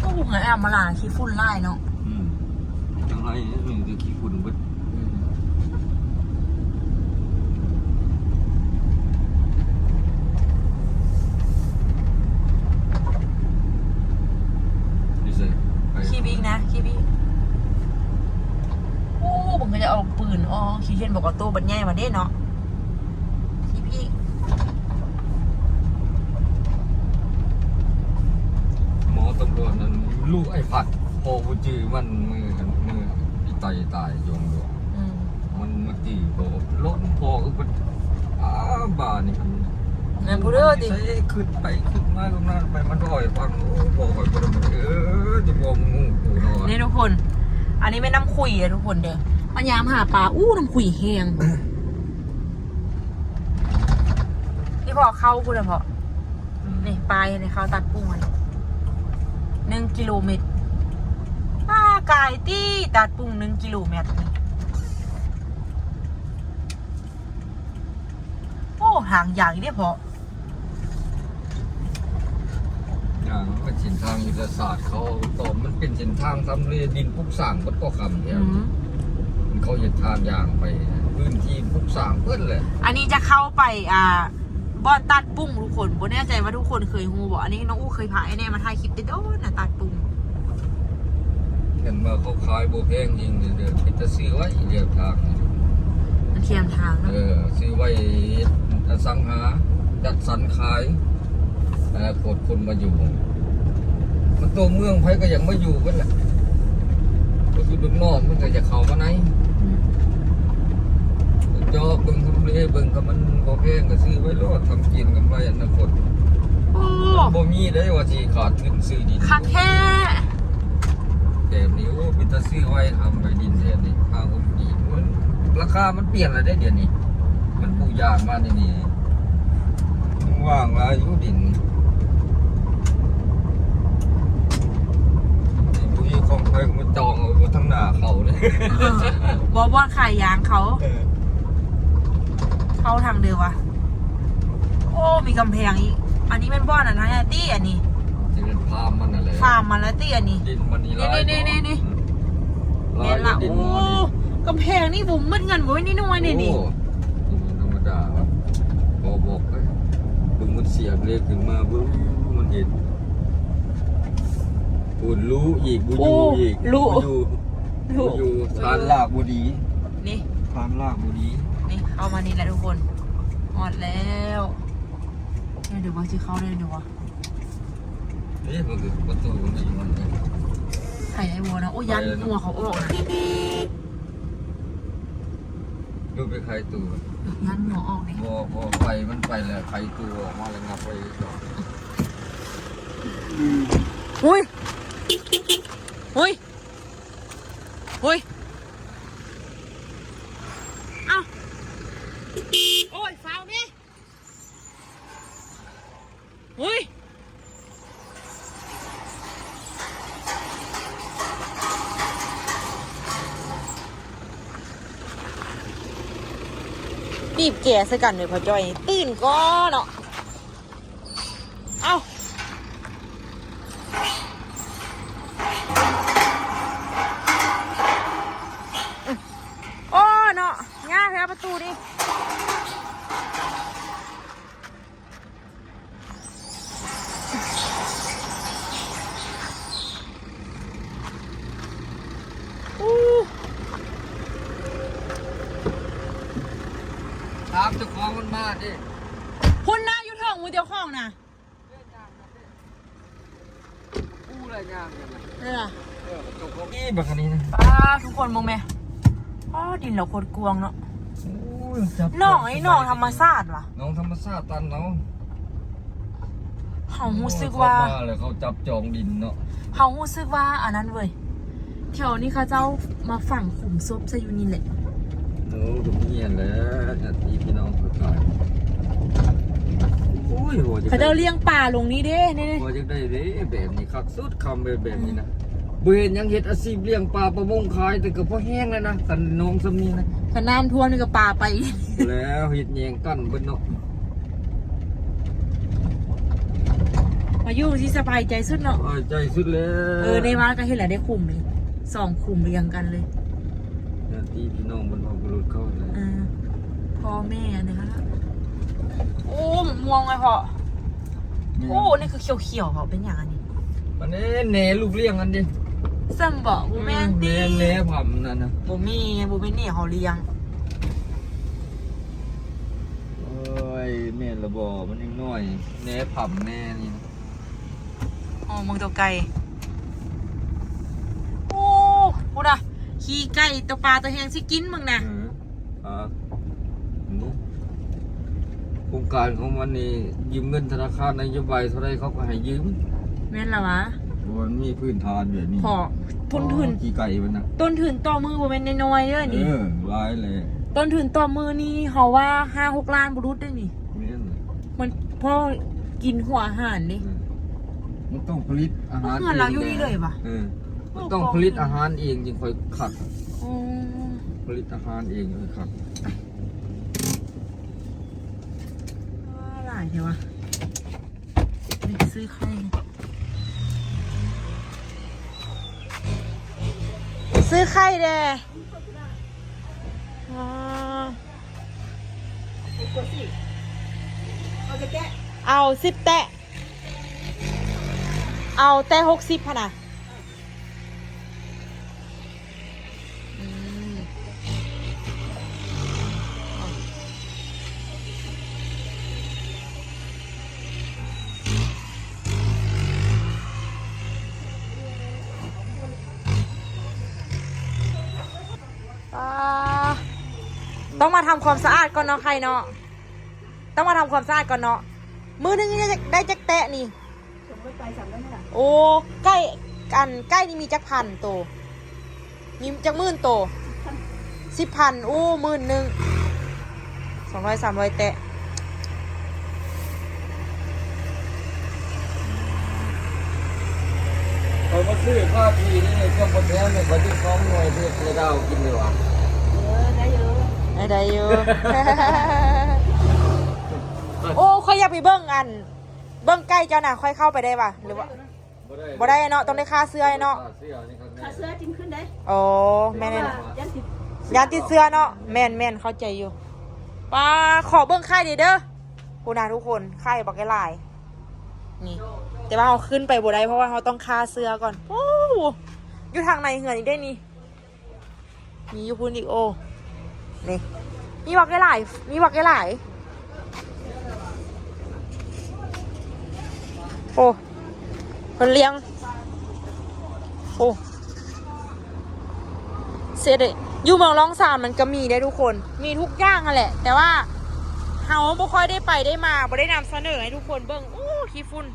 ໂອ້ ເຫື່ອແອມມາລາ ຂີ້ຝຸ່ນຫຼາຍເນາະ. ອືມ ຈັ່ງໄດ້ ມີແຕ່ຂີ້ຝຸ່ນເບິດ. ອືມ ຢູ່ໃສ? ໄປ ຂີ່ໄປອີກນະ ຂີ່ໄປອີກ. ໂອ້ ເບິ່ງ ເຂົາຈະເອົາປືນ. ອໍ ຂີ່ເຫັນບໍ່ ກໍໂຕບັກໃຫຍ່ມາເດ້ເນາະ. ທີ່ພີ່ ໝໍຕຳຫຼວດນັ້ນ ລູກໄອ້ພັດ ພໍ່ບໍ່ຈື່ມັນ ມື້ ມື້ອີ່ໄຕຕາຍຢູ່ໂຮງຫຼວງ. ອືມ ມັນມາຕີພໍ່ ລົດພໍ່ຄືເພິ່ນ ອ້າ ບ້ານີ້ມັນ ແມ່ນຜູ້ເດີຕິ ໃສ່ ຄິດໄປຄິດມາ ກຳນານໄປ ມັນກໍເວົ້າໃຫ້ຟັງ. ໂອ້ ພໍ່ຂ້ອຍບໍ່ໄດ້ ເອີ ແຕ່ພໍ່ມຶງຮູ້ກູເນາະ ນີ້ທຸກຄົນ. ອັນນີ້ແມ່ນນ້ຳຂຸຍເດີທຸກຄົນເດີ ມາຍາມຫາປາ. ອູ້ ນ້ຳຂຸຍແຮງ. ນີ້ພໍ່ເຂົ້າພຸ້ນນະພໍ່. ອືມ ນີ້ປ້າຍໃຫ້ເຂົ້າຕັດປຸ້ງຫັ້ນ ໜຶ່ງກິໂລແມັດ. ປ້າ ກາຍຕິ ຕັດປຸ້ງໜຶ່ງກິໂລແມັດນີ້. ໂອ້ ທາງຍາກອີ່ເດ້ພໍ່. ຢ່າງມັນເປັນເສັ້ນທາງຍຸດທະສາດເຂົາ ຕອນມັນເປັນເສັ້ນທາງທຳເລດິນປຸກສ້າງເບິດກໍຄຳແຖວ. ອືມ ເຂົາເຮັດທາງຍ່າງໄປ ພື້ນທີ່ປຸກສ້າງເບິດແຫຼະ. ອັນນີ້ຈະເຂົ້າໄປ ອ່າ ບ່ອນຕັດປຸ້ງທຸກຄົນ ບໍ່ແນ່ໃຈວ່າທຸກຄົນເຄີຍຮູ້ບໍ່. ອັນນີ້ນ້ອງອູ້ເຄີຍພາອ້າຍແນ່ມາຖ່າຍຄລິບແຕ່ດົນນະ ຕັດປຸ້ງ. ວ່າເຂົາຂາຍບໍ່ແພງອີງເດີ ເປັນຕາຊື້ໄວ້ແນວທາງ ມັນແຄມທາງເນາະ ເອີ ຊື້ໄວ້ອະສັງຫາ ຈັດສັນຂາຍ ອະນາຄົດຄົນມາຢູ່ ມັນຕົວເມືອງ ໃຜກໍຢາກມາຢູ່ເບິດແຫຼະ ກໍຄືເມືອງນອກ ມັນກໍຢາກເຂົ້າມາໃນ ອືມ ຈອບເບິ່ງທຳເລ ເບິ່ງ ຄັນມັນບໍ່ແພງກໍຊື້ໄວ້ໂລດ ທຳກິນກຳໄລອະນາຄົດ ໂອ້ ບໍ່ມີເດ້ວ່າຊິຂາດທຶນຊື້ດິນ ຄັກແທ້. ແບບນີ້ ໂອ້ ເປັນຕາຊື້ໄວ້ ທຳໄວ້ດິນແຖບນີ້ ພາຄົນດີ ໂອ້ຍ ລາຄາມັນປ່ຽນແລ້ວເດ້ ດຽວນີ້ ມັນປູກຢາງມານີ້ ນີ້ ມັນວ່າງຫຼາຍຢູ່ດິນ ນີ້ ບໍ່ມີຂອງໃຜກໍມາຈອງເອົາຢູ່ທາງໜ້າເຂົາເດ້ ເອີ ບໍ່ ບ່ອນຂາຍຢາງເຂົາ ເອີ ເຂົ້າທາງເດີວ່າ ໂອ້ ມີກຳແພງອີກ ອັນນີ້ແມ່ນບ່ອນອັນນັ້ນແຫຼະຕິ ອັນນີ້ ຊິເປັນຟາມມັນນັ້ນແຫຼະ ຟາມມັນແຫຼະຕິ ອັນນີ້ ດິນມັນນີ້ຫຼາຍ ນີ້ ນີ້ ນີ້ ອືມ ແມ່ນລະ ຫຼາຍຢູ່ດິນ ໂອ້ ມັນນີ້ ກຳແພງນີ້ບໍ່ໝົດເງິນບໍ່ແມ່ນນ້ອຍໆ ນີ້ ໂອ້ ນີ້ບໍ່ທຳມະດາ ບໍ່ບອກເລີຍ ເບິ່ງມັນສຽບເລກຂຶ້ນມາ ເບິ່ງມັນເຮັດ ໂອ້ ລຸອີກ ບໍ່ຢູ່ອີກ ລຸ ບໍ່ຢູ່ ລຸ ບໍ່ຢູ່ ຄານລາກບໍ່ດີ ນີ້ ຄານລາກບໍ່ດີ ນີ້ ເຂົ້າມານີ້ແຫຼະທຸກຄົນ ຮອດແລ້ວ ເດີວ່າຊິເຂົ້າໄດ້ເດີວ່າ ເອີ ມັນຄືປະຕູມັນຢູ່ຫັ້ນເດ້ ໃຜໄອ້ວນະ ໂອ້ ຢ້ານຫົວເຂົາອອກນະ ດູໄປໄຂຕູ້ ຢ້ານຫົວອອກນີ້ ບໍ່ ບໍ່ ໄຟມັນໄປແລ້ວ ໄຂຕູ້ອອກມາແລ້ວ ງັບໄວ້ ອຸ້ຍ ອຸ້ຍ ອຸ້ຍ ເອົ້າ ໂອ້ຍ ຟ້າວແມ່ ອຸ້ຍ ບີບແກໃສ່ກັນເລີຍ ພໍ່ຈ້ອຍ ຕື່ນກໍເນາະ ເອົ້າ ໂອ້ ເນາະ ຍາກແທ້ປະຕູນີ້. ອູ້ ຖາມເຈົ້າຂອງມັນມາເດ້ ພຸ້ນນະ ຢູ່ເທິງໝູ່ເຈົ້າຂອງນະ ອູ້ລະຍ່າງກັນນະ ເອີ ເອີ ເຈົ້າຂອງນີ້ບັກອັນນີ້ນະ ປ້າ ທຸກຄົນເບິ່ງແມ ອໍ ດິນລາວໂຄດກວ້າງເນາະ ໂອ້ຍ ໜອງ ອັນນີ້ໜອງທຳມະຊາດຫວາ ໜອງທຳມະຊາດຕັນເອົາ ເຮົາຮູ້ສຶກວ່າ ເຂົາມາແລ້ວເຂົາຈັບຈອງດິນເນາະ ເຮົາຮູ້ສຶກວ່າອັນນັ້ນເວີຍ ແຖວນີ້ເຂົາເຈົ້າມາຝັງຂຸມສົບໃສ່ຢູ່ນີ້ແຫຼະ ໂອ້ ກໍມີຫັ້ນແຫຼະ ຍາດພີ່ນ້ອງເຂົາຂາຍ ໂອ້ຍ ເຂົາເຈົ້າລ້ຽງປາລົງນີ້ເດ້ ນີ້ ພໍຢາກໄດ້ເດ້ ແບບນີ້ຄັກສຸດ ຄຳແບບ ແບບນີ້ນະ ອືມ ບໍ່ເຮັດຫຍັງ ເຮັດອາຊີບລ້ຽງປາປະມົງຂາຍ ແຕ່ກໍພໍແຮງແລ້ວນະ ຄັນໜອງສ່ຳນີ້ນະ ຄັນນ້ຳຖ້ວມນີ້ກໍປາໄປອີກ ແລ້ວເຮັດແຍງກັ້ນເບິດເນາະ ມາຢູ່ທີ່ສະບາຍໃຈສຸດເນາະ ສະບາຍໃຈສຸດແລ້ວ ເອີ ໄດ້ມາກໍເຮັດແລ້ວ ໄດ້ຂຸມອີກ ສອງຂຸມລຽງກັນເລີຍ ຍາດພີ່ນ້ອງເພິ່ນອອກລົດເຂົ້າ ເອີ ພໍ່ແມ່ອັນນີ້ຫັ້ນລະ ໂອ້ ໝາກມ່ວງເລີຍພໍ່ ແມ່ນ ໂອ້ ນີ້ຄືຂຽວໆ ເປັນຫຍັງອັນນີ້ ອັນນີ້ແໜລູກລ້ຽງຫັ້ນເດ້ ສ່ຳບໍ ບໍ່ແມ່ນຕິ ແໜ ແໜຜຳນັ້ນນະ ບໍ່ມີ ບໍ່ແມ່ນແໜເຮົາລ້ຽງ ໂອ້ຍ ແມ່ນລະບໍ ມັນຍັງນ້ອຍ ແໜຜຳແນ່ນີ້ ໂອ້ ເບິ່ງຕົວໄກ່ ໂອ້ ພຸ້ນນະ ຂີ້ໄກ່ ຕົວປາຕົວແຮງຊິກິນເບິ່ງນະ ເອີ ອ່າ ໂຄງການຂອງມັນນີ້ ຢືມເງິນທະນາຄານນະໂຍບາຍເທົ່າໃດເຂົາກໍໃຫ້ຢືມ ແມ່ນລະຫວາ ເພາະມັນມີພື້ນຖານແບບນີ້ ເພາະຕົ້ນທຶນ ຂີ້ໄກ່ມັນນະ ຕົ້ນທຶນຕໍ່ມື້ບໍ່ແມ່ນນ້ອຍໆເດີນີ້ ເອີ ຫຼາຍແຫຼະ ຕົ້ນທຶນຕໍ່ມື້ນີ້ເຮົາວ່າຫ້າຫົກລ້ານບໍ່ຫຼຸດເດ້ນີ້ ແມ່ນ ມັນພໍກິນຫົວອາຫານເດ້ ເອີ ມັນຕ້ອງຜະລິດອາຫານ ເຮືອນລາວຢູ່ນີ້ເລີຍຫວາ ເອີ ມັນຕ້ອງຜະລິດອາຫານເອງຈຶ່ງຄ່ອຍຄັກ ອໍ ຜະລິດອາຫານເອງຄ່ອຍຄັກ ວ້າ ຫຼາຍແທ້ຫວາ ນີ້ຊື້ໄຂ່ ຊື້ໄຂ່ແດ່ ວ້າ ເອົາສິບແຕະ ເອົາແຕ່ຫົກສິບຫັ້ນນະ ອ່າ ຕ້ອງມາທຳຄວາມສະອາດກ່ອນເນາະ ໄຂ່ເນາະ ຕ້ອງມາທຳຄວາມສະອາດກ່ອນເນາະ. ມື້ໜຶ່ງນີ້ໄດ້ຈັກ ໄດ້ຈັກແຕະນີ້? ໂອ້ ໄກ່ ອັນ ໄກ່ນີ້ມີຈັກພັນໂຕ? ມີຈັກໝື່ນໂຕ? ສິບພັນ. ໂອ້ ໝື່ນໜຶ່ງ ສອງຮ້ອຍ ສາມຮ້ອຍແຕະ. ຂ້ອຍມາຊື້ພາພີນີ້ ເຄື່ອງບໍ່ແພງນີ້ ຂ້ອຍຊື້ສອງໜ່ວຍ ເຮັດໃຫ້ດາວກິນດີວ່າ. ເອີ ໄດ້ຢູ່ ໄດ້ ໄດ້ຢູ່. ໂອ້ ຂ້ອຍຢາກໄປເບິ່ງ ອັນ ເບິ່ງໄກ່ເຈົ້ານະ ຂ້ອຍເຂົ້າໄປໄດ້ຫວາ ຫຼືວ່າ? ບໍ່ໄດ້ ບໍ່ໄດ້ເນາະ ຕ້ອງໄດ້ຂ້າເຊື້ອເນາະ. ຂ້າເຊື້ອນີ້ຄັກແນ່ ຂ້າເຊື້ອຈຶ່ງຂຶ້ນໄດ້. ອໍ ແມ່ນແຫຼະ ຢ້ານຕິດ ຢ້ານຕິດເຊື້ອເນາະ. ແມ່ນໆ ເຂົ້າໃຈຢູ່. ປ້າ ຂໍເບິ່ງໄຂ່ແດ່ເດີ ພຸ້ນນະທຸກຄົນ ໄຂ່ບັກຫຼາຍໆ ນີ້ ແຕ່ວ່າເຮົາຂຶ້ນໄປບໍ່ໄດ້ ເພາະວ່າເຮົາຕ້ອງຂ້າເຊື້ອກ່ອນ. ໂອ້ ຢູ່ທາງໃນເຮືອນອີກເດ້ນີ້. ມີຢູ່ພຸ້ນອີກ. ໂອ້ ນີ້ ມີບັກຫຼາຍ ມີບັກຫຼາຍ. ໂອ້ ເພິ່ນລ້ຽງ. ໂອ້ ເສດເດ ຢູ່ເມືອງລ່ອງຊານມັນກໍມີເດ້ທຸກຄົນ ມີທຸກຢ່າງຫັ້ນແຫຼະ ແຕ່ວ່າເຮົາບໍ່ຄ່ອຍໄດ້ໄປໄດ້ມາ ບໍ່ໄດ້ນຳສະເໜີໃຫ້ທຸກຄົນເບິ່ງ. ໂອ້ ຂີ້ຝຸ່ນ.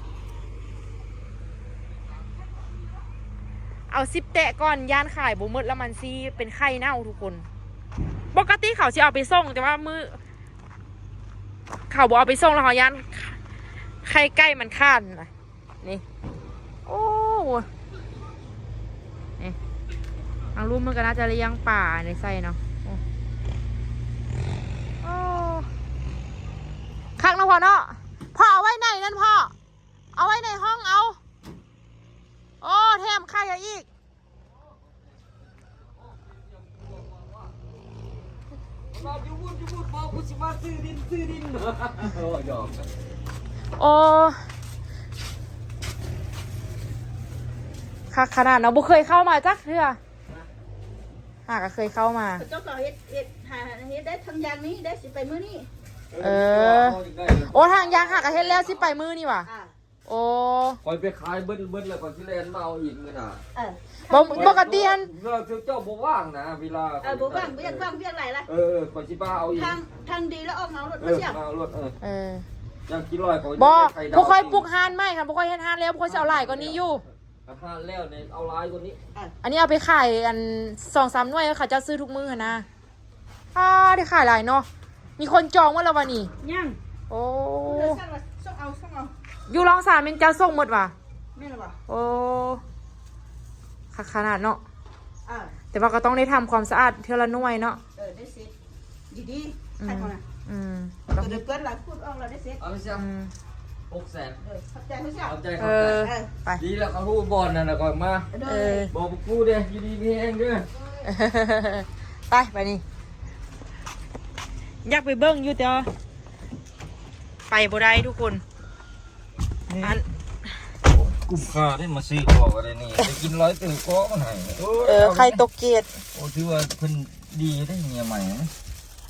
ເອົາສິບແຕະກ່ອນ ຢ້ານຂາຍບໍ່ໝົດ ແລ້ວມັນຊິເປັນໄຂ່ເນົ່າທຸກຄົນ. ປົກກະຕິເຂົາຊິເອົາໄປສົ່ງ ແຕ່ວ່າມື້ ເຂົາບໍ່ເອົາໄປສົ່ງ ແລ້ວເຮົາຢ້ານໄຂ່ໄກ່ມັນຂາດນະ. ນີ້ ໂອ້ ນີ້ ທາງລຸ່ມມັນກໍໜ້າຈະລ້ຽງປາໃນໃສ່ເນາະ. ໂອ້ ໂອ້ ຄັກເນາະພໍ່ເນາະ. ພໍ່ເອົາໄວ້ໃນນັ້ນ ພໍ່ ເອົາໄວ້ໃນຫ້ອງເອົາ. ໂອ້ ແຖມໄຂ່ເອົາອີກ. ຢູ່ບຸນ ຢູ່ບຸນ ບໍ່ ກູຊິມາຊື້ດິນ ຊື້ດິນ. ໂອ້ ຄັກຂະໜາດເນາະ ບໍ່ເຄີຍເຂົ້າມາຈັກເທື່ອ. ຫາກໍເຄີຍເຂົ້າມາ ເຂົາເຈົ້າກໍເຮັດ ເຮັດ ຫາເຮັດໄດ້ທາງຢ່າງນີ້ໄດ້ ຊິໄປມື້ນີ້. ເອີ ໂອ້ ທາງຢ່າງຫາກໍເຮັດແລ້ວ ຊິໄປມື້ນີ້ຫວາ? ໂອ້ ຂ້ອຍໄປຂາຍເບິດ ເບິດແລ້ວ ຂ້ອຍຊິແລ່ນມາເອົາອີກມື້ໜ້າ. ເອີ ບໍ່ ປົກກະຕິຫັ້ນ ເວລາເຈົ້າບໍ່ວ່າງນະ ເວລາ ເອີ ບໍ່ວ່າງ ບໍ່ຢາກວ່າງວຽກຫຼາຍລະ. ເອີ ຂ້ອຍຊິມາເອົາອີກ ທາງ ທາງດີແລ້ວອອກມາເອົາໂລດ. ເອີ ມາເອົາໂລດ. ເອີ ເອີ ຢ່າງກິນຮ້ອຍ ບໍ່ ພວກຂ້ອຍປຸກຮ້ານໃໝ່ ຄັນພວກຂ້ອຍເຮັດຮ້ານແລ້ວ ພວກຂ້ອຍຊິເອົາຫຼາຍກວ່ານີ້ຢູ່ ເຮັດຮ້ານແລ້ວນີ້ເອົາຫຼາຍກວ່ານີ້. ອັນນີ້ເອົາໄປຂາຍ ອັນ ສອງສາມໜ່ວຍ ເຂົາເຈົ້າຊື້ທຸກມື້ຫັ້ນນະ. ອ່າ ໄດ້ຂາຍຫຼາຍເນາະ. ມີຄົນຈອງໝົດແລ້ວຫວານີ້? ຍັງ. ໂອ້ ເອີ ສັ່ງລະ ສົ່ງເອົາ ສົ່ງເອົາ. ຢູ່ລ່ອງຊານແມ່ນເຈົ້າສົ່ງໝົດຫວາ? ແມ່ນລະຫວາ? ໂອ້ ຄັກຂະໜາດເນາະ. ເອີ ແຕ່ວ່າກໍຕ້ອງໄດ້ທຳຄວາມສະອາດເທື່ອລະໜ່ວຍເນາະ. ເອີ ໄດ້ເຊັດ ດີໆ ອືມ ຄັກເນາະ. ອືມ ຕ້ອງເຮັດ ເປື້ອນລະ ຂູດອອກລະ ໄດ້ເຊັດ. ເອົາໄປຊະ ອືມ ຫົກແສນ. ເອີ ຂອບໃຈເຮົາຊະ. ຂອບໃຈ ຂອບໃຈ. ເອີ ໄປ ດີແລ້ວ ເຂົາຮູ້ບ່ອນນັ້ນລະ ຂ້ອຍມາ. ເອີ ບອກພວກກູເດ້ ຢູ່ດີມີແຮງເດີ. ໄປ ໄປນີ້ ຢາກໄປເບິ່ງຢູ່ ແຕ່ວ່າໄປບໍ່ໄດ້ທຸກຄົນ. ອັນ ກຸ້ມຄ່າໄດ້ມາຊື້ຂອງອັນນີ້ ໄດ້ກິນຫຼາຍເຕີບກໍມັນໃຫ້. ເອີ ໄຂ່ຕົກເກດ. ໂອ້ ຖືວ່າເພິ່ນດີເດ້ ເມຍໃໝ່.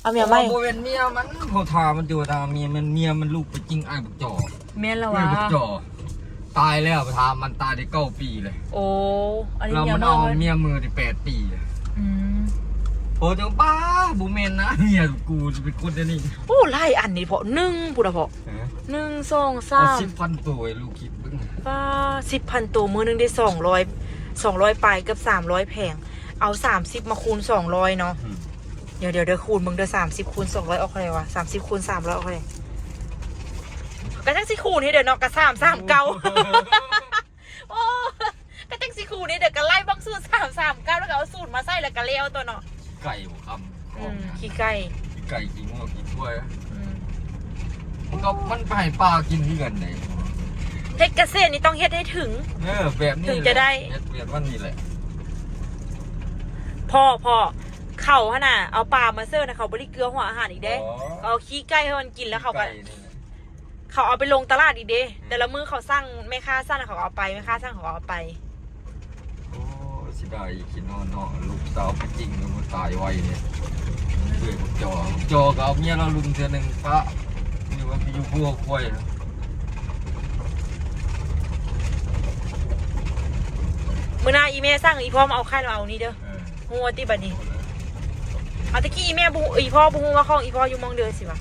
ເອົາເມຍໃໝ່ ບໍ່ແມ່ນເມຍມັນ ເຂົາຖາມມັນຢູ່ວ່າ ຖ້າເມຍມັນ ເມຍມັນລູກໄປຈິງອ້າຍບັກຈໍ. ແມ່ນລະຫວາ? ອ້າຍບັກຈໍຕາຍແລ້ວ ຖາມມັນຕາຍໄດ້ເກົ້າປີເລີຍ. ໂອ້ ອັນນີ້ເມຍໃໝ່ ເອົາເມຍມືໄດ້ແປດປີ. ອືມ ໂອ້ ຈັ່ງປ້າ ບໍ່ແມ່ນນະ ເມຍກູຊິເປັນຄົນແນວນີ້. ໂອ້ ຫຼາຍອັນນີ້ເພາະ ໜຶ່ງ ພຸ້ນນະເພາະ ເອີ ໜຶ່ງ ສອງ ສາມ ເອົາສິບພັນໂຕໃຫ້ລູກຄິດເບິ່ງ. ປ້າ ສິບພັນໂຕ ມື້ໜຶ່ງໄດ້ສອງຮ້ອຍ ສອງຮ້ອຍປາຍ ເກືອບສາມຮ້ອຍແຜງ. ເອົາສາມສິບມາຄູນສອງຮ້ອຍເນາະ. ອືມ ດຽວ ດຽວ ດຽວ ຄູນເບິ່ງເດີ ສາມສິບຄູນສອງຮ້ອຍອອກເທົ່າໃດຫວາ? ສາມສິບຄູນສາມຮ້ອຍອອກເທົ່າໃດ? ກໍຈັ່ງຊິຄູນໃຫ້ເດີເນາະ ກໍສາມ ສາມ ເກົ້າ. ໂອ້ ກໍຈັ່ງຊິຄູນໃຫ້ເດີ ກໍໄລ່ເບິ່ງສູດ ສາມ ສາມ ເກົ້າ ແລ້ວກໍເອົາສູດມາໃສ່ ແລ້ວກໍແລ້ວຕົວະເນາະ. ໄກ່ບໍ່ຄຳ. ອືມ ຂີ້ໄກ່ ຂີ້ໄກ່ ຂີ້ງົວ ຂີ້ຄວາຍ. ອືມ ມັນກໍ ມັນໄປຫາປາກິນຄືກັນເດ້. ເຮັດກະເສດນີ້ຕ້ອງເຮັດໃຫ້ເຖິງ. ເອີ ແບບນີ້ ເຖິງຈະໄດ້ ເຮັດແບບນັ້ນນີ້ແຫຼະ. ພໍ່ ພໍ່ ເຂົາຫັ້ນນະ ເອົາປາມາເສີນນະ ເຂົາບໍ່ໄດ້ເກືອຫົວອາຫານອີກເດ້. ອໍ ເຂົາເອົາຂີ້ໄກ່ໃຫ້ມັນກິນ ແລ້ວເຂົາກໍ ເຂົາເອົາໄປລົງຕະຫຼາດອີກເດ້. ອືມ ແຕ່ລະມື້ເຂົາສັ່ງ ແມ່ຄ້າສັ່ງ ເຂົາກໍເອົາໄປ ແມ່ຄ້າສັ່ງ ເຂົາກໍເອົາໄປ. ໂອ້ ເສຍດາຍຂີ້ນ້ອຍເນາະ ລູກສາວໄປຈິງແລ້ວມັນຕາຍໄວເດ້. ເອີ ບັກຈໍ ບັກຈໍກໍເອົາເມຍລາວລຸນເທື່ອໜຶ່ງປະ ນີ້ວ່າໄປຢູ່ຜົວຄວາຍ. ມື້ໜ້າອີ່ແມ່ສັ່ງ ອີ່ພໍ່ມາເອົາໄຂ່ ເອົານີ້ເດີ. ເອີ ຮູ້ຕິບັດນີ້. ອາ ຕະກີ້ອີ່ແມ່ບໍ່ ອີ່ພໍ່ບໍ່ຮູ້ວ່າຂອງອີ່ພໍ່ຢູ່ໝ່ອງເດີຊິວະ.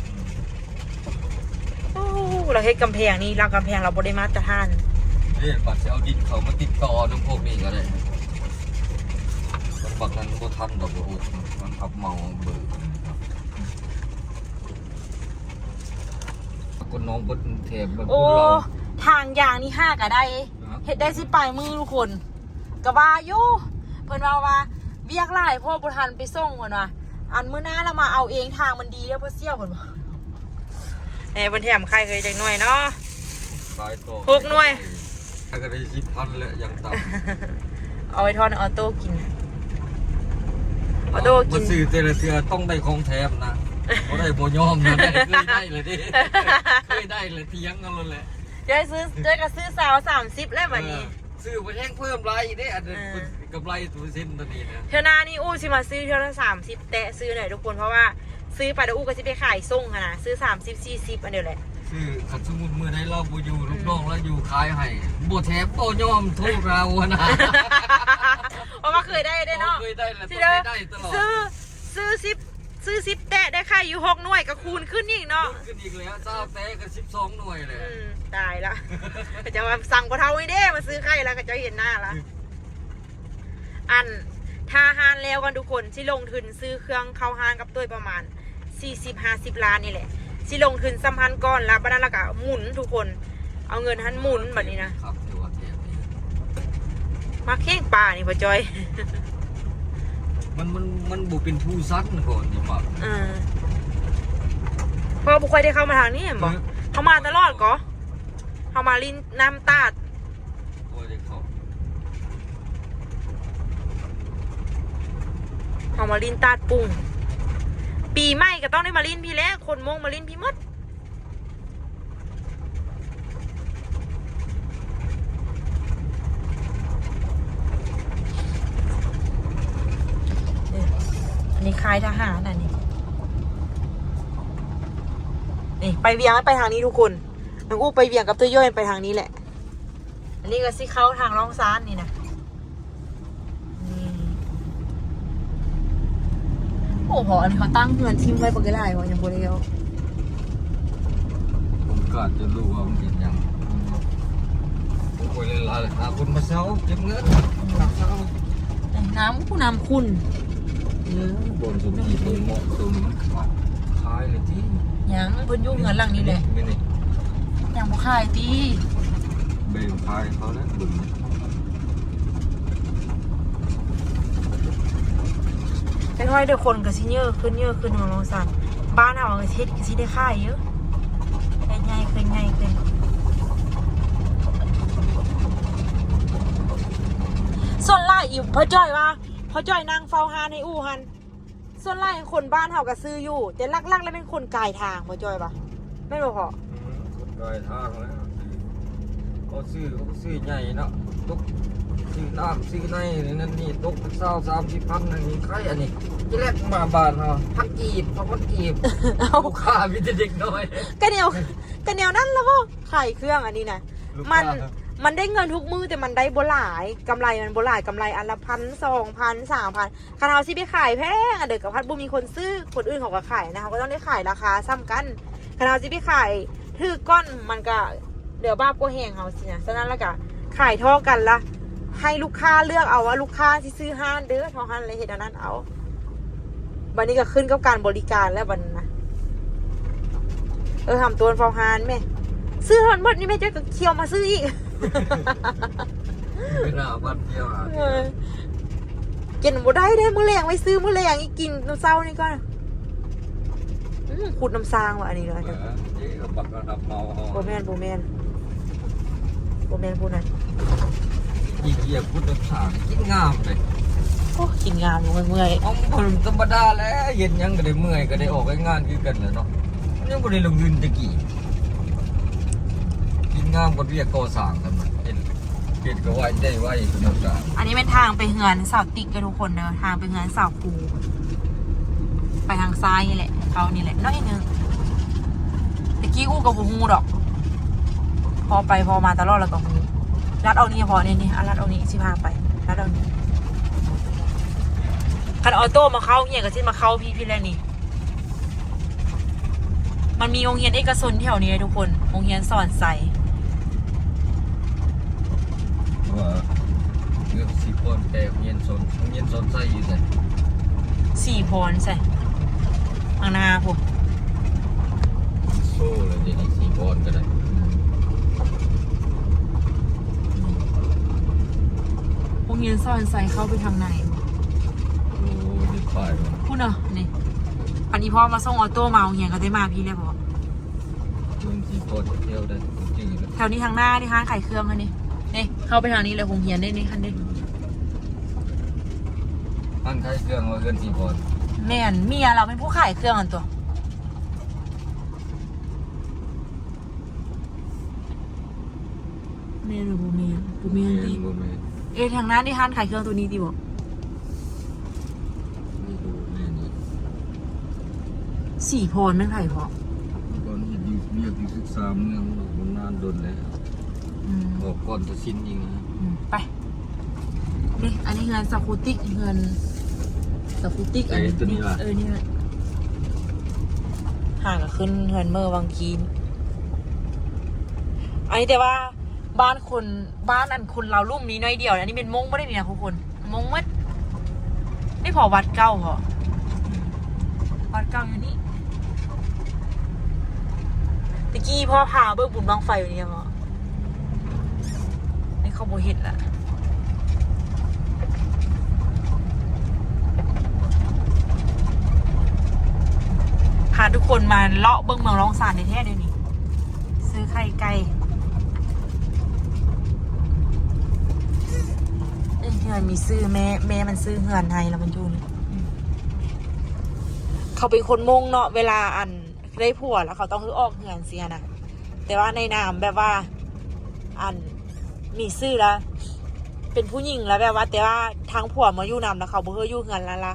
ໂອ້ ລາວເຮັດກຳແພງນີ້ ລາວກຳແພງລາວບໍ່ໄດ້ມາດຕະຖານ. ເດ້ ບັດຊິເອົາດິນເຂົາມາຕິດຕໍ່ນຳພວກນີ້ກໍໄດ້. ມັນບັກນັ້ນບໍ່ທັນດອກ ບໍ່ອຸດ ມັນຮັບເໝົາເບີ. ຄົນໜອງເບິດແຖບເບິດ ໂອ້ ຄົນລາວ ທາງຢາງນີ້ຫາກະໄດ້ ຮະ ເຮັດໄດ້ສິບປາຍມື້ທຸກຄົນ. ກະວ່າຢູ່ ເພິ່ນເວົ້າວ່າວຽກຫຼາຍ ເພາະບໍ່ທັນໄປສົ່ງ ເພິ່ນວ່າ. ອັນມື້ໜ້າລະມາເອົາເອງ ທາງມັນດີແລ້ວ ບໍ່ສ່ຽວ ເພິ່ນວ່າ. ແນ່ ເພິ່ນແຖມໄຂ່ເຄີຍຈັກໜ່ວຍເນາະ? ຂາຍຕໍ່ ຫົກໜ່ວຍ ກໍໄດ້ສິບພັນແລ້ວຢ່າງຕ່ຳ. ເອົາໄວ້ທອດໃຫ້ອອໂຕ້ກິນ ອອໂຕ້ກິນ. ມາຊື້ແຕ່ລະເທື່ອຕ້ອງໄດ້ຂອງແຖມນະ ບໍ່ໄດ້ບໍ່ຍອມນະ. ເຄີຍໄດ້ແລ້ວເດ້ ເຄີຍໄດ້ແລ້ວ ຖຽງກັນໂລດແຫຼະ. ເຈົ້າຊື້ ເຈົ້າກໍຊື້ຊາວ ສາມສິບແລ້ວບັດນີ້. ເອີ ຊື້ໄປແຮງເພີ່ມຫຼາຍອີກເດ້ ອັນ ເອີ ເປັນກຳໄລເປີເຊັນຕອນນີ້ນະ. ເທື່ອໜ້ານີ້ອູ້ຊິມາຊື້ເທື່ອລະສາມສິບແຕະ ຊື້ໜ້ອຍທຸກຄົນ ເພາະວ່າຊື້ໄປແລ້ວອູ້ກໍຊິໄປຂາຍສົ່ງຫັ້ນນະ ຊື້ສາມສິບ ສີ່ສິບ ອັນດຽວແຫຼະ. ຊື້ ຄັນສົມມຸດມື້ໃດລາວບໍ່ຢູ່ ອືມ ລູກນ້ອງລາວຢູ່ຂາຍໃຫ້ ບໍ່ແຖມບໍ່ຍອມ ໂທລາວຫັ້ນນະ. ເພາະວ່າເຄີຍໄດ້ເດ້ເນາະ ເຄີຍໄດ້ແລ້ວ ຊິເດີ ຕ້ອງໄດ້ຕະຫຼອດ. ຊື້ ຊື້ສິບ ຊື້ສິບແຕະໄດ້ໄຂ່ຢູ່ຫົກໜ່ວຍ ກໍຄູນຂຶ້ນອີກເນາະ ຄູນຂຶ້ນອີກແລ້ວ ຊາວແຕະກໍສິບສອງໜ່ວຍແລ້ວ. ອືມ ຕາຍລະ ເຂົາເຈົ້າວ່າສັ່ງພໍ່ເຖົ້ານີ້ເດ້ ມາຊື້ໄຂ່ລະ ເຂົາເຈົ້າເຫັນໜ້າລະ. ອັນ ຖ້າຮ້ານແລ້ວກ່ອນທຸກຄົນ ຊິລົງທຶນຊື້ເຄື່ອງເຂົ້າຮ້ານກັບໂຕຍປະມານສີ່ສິບ ຫ້າສິບລ້ານນີ້ແຫຼະ ຊິລົງທຶນສຳພັນກ່ອນລະ ບັດນັ້ນລະກະໝູນທຸກຄົນ ເອົາເງິນຫັ້ນໝູນບັດນີ້ນະ. ຄັບ ຖືວ່າແຖມນີ້ ມັກແຮງປານີ້ ພໍ່ຈ້ອຍ. ມັນ ມັນ ມັນບໍ່ເປັນພູຊັນກ່ອນນີ້ ມັກ ເອີ ເພາະບໍ່ຄ່ອຍໄດ້ເຂົ້າມາທາງນີ້ແມ່ນບໍ່? ເອີ ເຮົາມາຕະຫຼອດກໍ ເຮົາມາຫຼິ້ນນ້ຳຕາດ ບໍ່ໄດ້ເຂົ້າ ເຮົາມາຫຼິ້ນຕາດປຸ້ງ. ປີໃໝ່ກໍຕ້ອງໄດ້ມາຫຼິ້ນພີ້ແຫຼະ ຄົນມົ້ງມາຫຼິ້ນພີ້ໝົດ. ເອີ ອັນນີ້ຄ້າຍທະຫານ ອັນນີ້ ນີ້ ໄປວຽງໄປທາງນີ້ທຸກຄົນ. ນ້ອງອູ້ໄປວຽງກັບໂຕໂຍຍໄປທາງນີ້ແຫຼະ. ອັນນີ້ກໍຊິເຂົ້າທາງລ່ອງຊານນີ້ນະ. ນີ້ ໂອ້ ເພາະອັນນີ້ເຂົາຕັ້ງເຮືອນຖິ້ມໄວ້ບັກຫຼາຍ ວ່າຍັງບໍ່ແລ້ວ. ໂອກາດຈະຮູ້ວ່າມັນເປັນຫຍັງ. ໂອ້ຍ ຫຼາຍໆ ຫາຄົນມາເຊົ່າ ເກັບເງິນ ມາເຊົ່າ. ນ້ຳ ຜູ້ນ້ຳຂຸ່ນ ເອີ ບ່ອນສົມຈິດນີ້ເໝາະສົມ ຂາຍເລີຍຕິ. ຍັງ ເພິ່ນຢູ່ເຮືອນຫຼັງນີ້ແຫຼະ. ແມ່ນນີ້ ຍັງບໍ່ຂາຍຕິ. ແບ່ງຂາຍເຂົາແລ້ວ ເບິ່ງ ຈັກໜ້ອຍເດີ ຄົນກໍຊິເຍີະຂຶ້ນ ເຍີະຂຶ້ນເນາະ ນ້ອງສັນ. ບ້ານເຮົາເຮັດກໍຊິໄດ້ຂາຍຢູ່ ເຮັດໃຫຍ່ຂຶ້ນ ໃຫຍ່ຂຶ້ນ. ສ່ວນຫຼາຍອີ່ພໍ່ຈ້ອຍວ່າ ພໍ່ຈ້ອຍນັ່ງເຝົ້າຮ້ານໃຫ້ອູ້ຫັ້ນ ສ່ວນຫຼາຍຄົນບ້ານເຮົາກໍຊື້ຢູ່ ແຕ່ຫຼັກໆແລ້ວແມ່ນຄົນກາຍທາງ ພໍ່ຈ້ອຍວ່າ ແມ່ນບໍ່ພໍ່? ອືມ ຄົນກາຍທາງແລ້ວ ເຂົາຊື້ ເຂົາຊື້ໃຫຍ່ເນາະ ຕົກ ຊື້ນ້ຳຊື້ໃນນັ້ນນີ້ ຕົກເປັນຊາວສາມສິບພັນ ອັນນີ້ຂາຍ ອັນນີ້ ທີແລກມາບ້ານເຮົາ ພັນກີບ ສອງພັນກີບ ເອົ້າ ລູກຄ້າມີແຕ່ເດັກນ້ອຍ ກະແນວ ກະແນວນັ້ນລະບໍ່? ຂາຍເຄື່ອງອັນນີ້ນະ ລູກຄ້າ ມັນ ມັນໄດ້ເງິນທຸກມື້ ແຕ່ມັນໄດ້ບໍ່ຫຼາຍ ກຳໄລມັນບໍ່ຫຼາຍ ກຳໄລອັນລະພັນ ສອງພັນ ສາມພັນ. ຄັນເຮົາຊິໄປຂາຍແພງ ອັນເດີ ກໍພັດບໍ່ມີຄົນຊື້ ຄົນອື່ນເຂົາກໍຂາຍນະ ເຮົາກໍຕ້ອງໄດ້ຂາຍລາຄາສ່ຳກັນ. ຄັນເຮົາຊິໄປຂາຍຖືກກ່ອນ ມັນກໍເຫຼືອບາບກວ່າແຮງເຮົາຊີ້ນະ. ສະນັ້ນລະກະຂາຍທໍ່ກັນລະ ໃຫ້ລູກຄ້າເລືອກເອົາວ່າລູກຄ້າຊິຊື້ຮ້ານເດີ ທໍ່ຫັ້ນລະເຮັດອັນນັ້ນເອົາ. ບັດນີ້ກໍຂຶ້ນກັບການບໍລິການແລ້ວບັດນີ້ນະ. ເອີ ຫຳໂຕນເຝົ້າຮ້ານແມ່ ຊື້ຮອດໝົດນີ້ແມ່ ເຈົ້າກໍຂ້ຽວມາຊື້ອີກ. ເວລາວັນດຽວຫາ ເອີ ກິນບໍ່ໄດ້ເດ້ ມື້ແລງໄວ້ຊື້ມື້ແລງອີກ ກິນຕອນເຊົ້ານີ້ກ່ອນ. ອືມ ຂຸດນ້ຳສ້າງວ່າອັນນີ້ເນາະ. ເອີ ເອີ ບັກລະດັບເມົາເຮົາ ບໍ່ແມ່ນ ບໍ່ແມ່ນ ບໍ່ແມ່ນຜູ້ນັ້ນ. ອີກ ອີກ ພຸດທະສານກິນງາມເດ້. ໂອ້ ກິນງາມຢູ່ ເມື່ອຍໆ. ເອົ້າ ມັນທຳມະດາແຫຼະ ເຮັດຫຍັງກໍໄດ້ເມື່ອຍ ກໍໄດ້ອອກແຮງງານຄືກັນແຫຼະເນາະ. ມັນຍັງບໍ່ໄດ້ລົງທຶນແຕ່ກີ້ ກິນງາມກວ່າວຽກກໍ່ສ້າງຊັ້ນ ເຮັດ ເຮັດກໍໄວ ໄດ້ໄວ ເປັນໂອກາດ. ອັນນີ້ແມ່ນທາງໄປເຮືອນສາວຕິກເດີທຸກຄົນເດີ ທາງໄປເຮືອນສາວພູ ໄປທາງຊ້າຍນີ້ແຫຼະ ເຂົ້ານີ້ແຫຼະໜ້ອຍໜຶ່ງ. ແຕ່ກີ້ອູ້ກໍບໍ່ຮູ້ດອກ ພໍໄປພໍມາຕະຫຼອດແລ້ວກໍຮູ້. ລັດອອກນີ້ ພໍນີ້ ນີ້ ອາ ລັດອອກນີ້ ຊິພາໄປ ລັດອອກນີ້. ຂ ຄັນອອໂຕ້ມາເຂົ້າໂຮງຮຽນກໍຊິມາເຂົ້າພີ້ ພີ້ແຫຼະນີ້. ມັນມີໂຮງຮຽນເອກະຊົນແຖວນີ້ເດ້ທຸກຄົນ ໂຮງຮຽນສອນໄຊ. ວ່າເລື່ອງສີພອນ ແຕ່ໂຮງຮຽນສອນ ໂຮງຮຽນສອນໄຊຢູ່ໃສ? ສີພອນໃສ? ຂ້າງໜ້າພຸ້ນ. ໂຊແລ້ວເດນີ້ ສີພອນກໍໄດ້. ໂຮງຮຽນສອນໄຊເຂົ້າໄປທາງໃນ. ໂອ້ ເຮັດປ້າຍ ພຸ້ນເນາະນີ້. ອັນນີ້ພໍ່ມາສົ່ງອອໂຕ້ມາໂຮງຮຽນກໍໄດ້ມາພີ້ແຫຼະພໍ່. ເມືອງສີພອນ ທ່ຽວໄດ້ ຈື່ແລ້ວ. ແຖວນີ້ທາງໜ້ານີ້ຮ້ານຂາຍເຄື່ອງຫັ້ນນີ້. ນີ້ເຂົ້າໄປທາງນີ້ແລ້ວ ໂຮງຮຽນເດ້ນີ້ ຫັ້ນເດ້. ຮ້ານຂາຍເຄື່ອງວ່າເຮືອນສີພອນ. ແມ່ນ ເມຍລາວເປັນຜູ້ຂາຍເຄື່ອງຫັ້ນຕົວະ. ແມ່ນຫຼືບໍ່ແມ່ນ? ບໍ່ແມ່ນຕິ. ບໍ່ແມ່ນ. ເອ ທາງໜ້ານີ້ຮ້ານຂາຍເຄື່ອງໂຕນີ້ຕິບໍ? ນີ້ບໍ່ແມ່ນອີກ. ສີພອນແມ່ນໃຜພໍ່? ກ່ອນເຮັດຢູ່ ວຽກຢູ່ສຶກສາເມືອງ ບຳນານດົນແລ້ວ. ອືມ ອອກກ່ອນຕາຊິນອີກນະ. ອືມ ໄປ. ນີ້ ອັນນີ້ເຮືອນສາວຄູຕິກ ເຮືອນສາວຄູຕິກ. ເອີ ອັນນີ້ ໂຕນີ້ຫວາ? ເອີ ນີ້ແຫຼະ. ຫາກໍຂຶ້ນເຮືອນເມີວັງກີນ. ອັນນີ້ແຕ່ວ່າບ້ານຄົນ ບ້ານອັນຄົນລາວລຸ່ມມີໜ້ອຍດຽວ. ອັນນີ້ແມ່ນມົ້ງບໍ່ໄດ້ນີ້ນະທຸກຄົນ ມົ້ງໝົດ. ນີ້ພໍວັດເກົ່າພໍ ວັດເກົ່າຢູ່ນີ້. ຕະກີ້ພໍ່ພາເບິ່ງບຸນບັ້ງໄຟຢູ່ນີ້ພໍ. ນີ້ເຂົາບໍ່ເຮັດລະ. ພາທຸກຄົນມາເລາະເບິ່ງເມືອງລ້ອງຊານແທ້ໆເດ້ນີ້. ຊື້ໄຂ່ໄກ່. ເອີ ເຮືອນມີຊື່ ແມ່ ແມ່ມັນຊື້ເຮືອນໃຫ້ລະມັນຢູ່ນີ້. ອືມ ເຂົາເປັນຄົນມົ້ງເນາະ ເວລາອັນ ໄດ້ຜົວແລ້ວເຂົາຕ້ອງໃຫ້ອອກເຮືອນຊີ້ຫັ້ນນະ. ແຕ່ວ່າໃນນາມແບບວ່າ ອັນ ມີຊື່ລະເປັນຜູ້ຍິງລະ ແບບວ່າ ແຕ່ວ່າທາງຜົວມາຢູ່ນຳລະ ເຂົາບໍ່ໃຫ້ຢູ່ເຮືອນລະ ລະ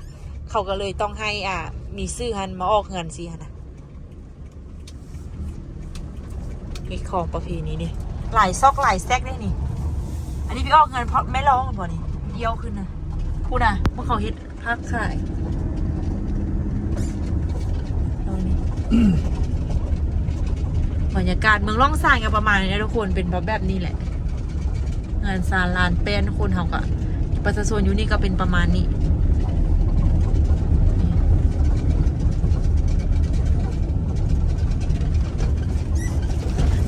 ເຂົາກໍເລີຍຕ້ອງໃຫ້ ອ່າ ມີຊື່ຫັ້ນມາອອກເຮືອນຊີ້ຫັ້ນນະ. ມີຂອງປະເພນີນີ້ ຫຼາຍຊອກຫຼາຍແຊກເດ້ນີ້. ອັນນີ້ໄປອອກເຮືອນພໍ່ແມ່ລອງບໍນີ້ ດຽວຂຶ້ນນະ. ພຸ້ນນະ ພວກເຂົາເຮັດ ພາບຂາຍ. ເອົານີ້ ບັນຍາກາດເມືອງລ້ອງຊານກໍປະມານນີ້ແຫຼະທຸກຄົນ ເປັນແບບນີ້ແຫຼະ ເຮືອນຊານລານແປ້ນ. ຄົນເຮົາກໍ ປະຊາຊົນຢູ່ນີ້ກໍເປັນປະມານນີ້.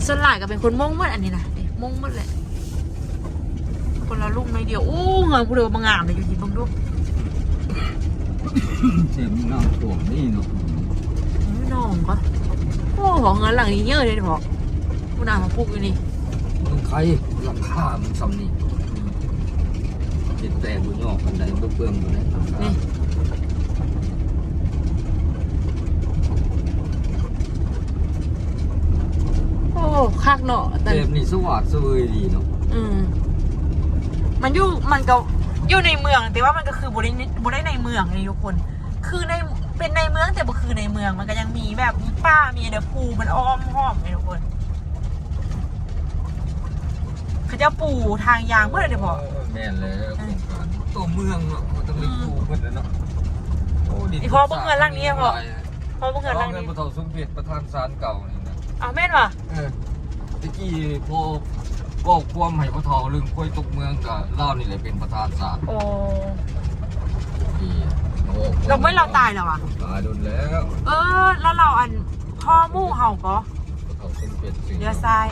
ສ່ວນຫຼາຍກໍເປັນຄົນມົ້ງໝົດ ອັນນີ້ນະ ມົ້ງໝົດແຫຼະ. ຄົນລາວລຸ່ມໜ້ອຍດຽວ. ໂອ້ ເຮືອນຜູ້ໃດວ່າງາມເດ ຢູ່ທີ່ເບິ່ງດູ. ແຖມນ້ຳຖ້ວມນີ້ເນາະ ນ້ອງກໍ. ໂອ້ ເຮືອນຫຼັງນີ້ເຍອະເດ້ພໍ່. ຜູ້ນາມາປູກຢູ່ນີ້ ເມືອງໄຄ ຫຼັງຄາມັນສ່ຳນີ້ ເຮັດແຕ່ບໍ່ຍອກປານໃດ ບໍ່ເປືອງປານໃດ. ນີ້ ໂອ້ ຄັກເນາະ ແບບນີ້ສະຫວາດສະເຫວີຍດີເນາະ. ອືມ ມັນຢູ່ ມັນກໍຢູ່ໃນເມືອງ ແຕ່ວ່າມັນກໍຄືບໍ່ໄດ້ ບໍ່ໄດ້ໃນເມືອງນີ້ທຸກຄົນ ຄືໃນ ເປັນໃນເມືອງ ແຕ່ບໍ່ຄືໃນເມືອງ ມັນກໍຍັງມີແບບ ມີປ່າ ມີອັນໃດ ພູມັນອ້ອມຮອບນີ້ທຸກຄົນ. ເຂົາເຈົ້າປູທາງຢາງເບິດເດ້ພໍ່. ເອີ ແມ່ນແລ້ວ ໂຄງການຕົວເມືອງເນາະ ມັນຕ້ອງໄດ້ປູເບິດແລ້ວເນາະ. ໂອ້ ດິນ ອີ່ພໍ່ເບິ່ງເຮືອນຫຼັງນີ້ພໍ່. ພໍ່ເບິ່ງເຮືອນຫຼັງນີ້ ພໍ່ເຖົ້າສົມເພດ ປະທານສານເກົ່ານີ້ນະ. ອ້າວ ແມ່ນຫວາ? ເອີ ແຕ່ກີ້ພໍ່ເວົ້າຄວາມໃຫ້ພໍ່ເຖົ້າເລື່ອງຄວາຍຕົກເມືອງ ກະລາວນີ້ແຫຼະເປັນປະທານສານ. ໂອ້ ທີ່ເຮົາເວົ້າ ແລ້ວແມ່ນລາວຕາຍແລ້ວຫວາ? ຕາຍດົນແລ້ວ. ເອີ ແລ້ວລາວ ອັນ ພໍ່ໝູ່ເຮົາກໍ ເຂົາເປັນເສຍ ລ້ຽວຊ້າຍ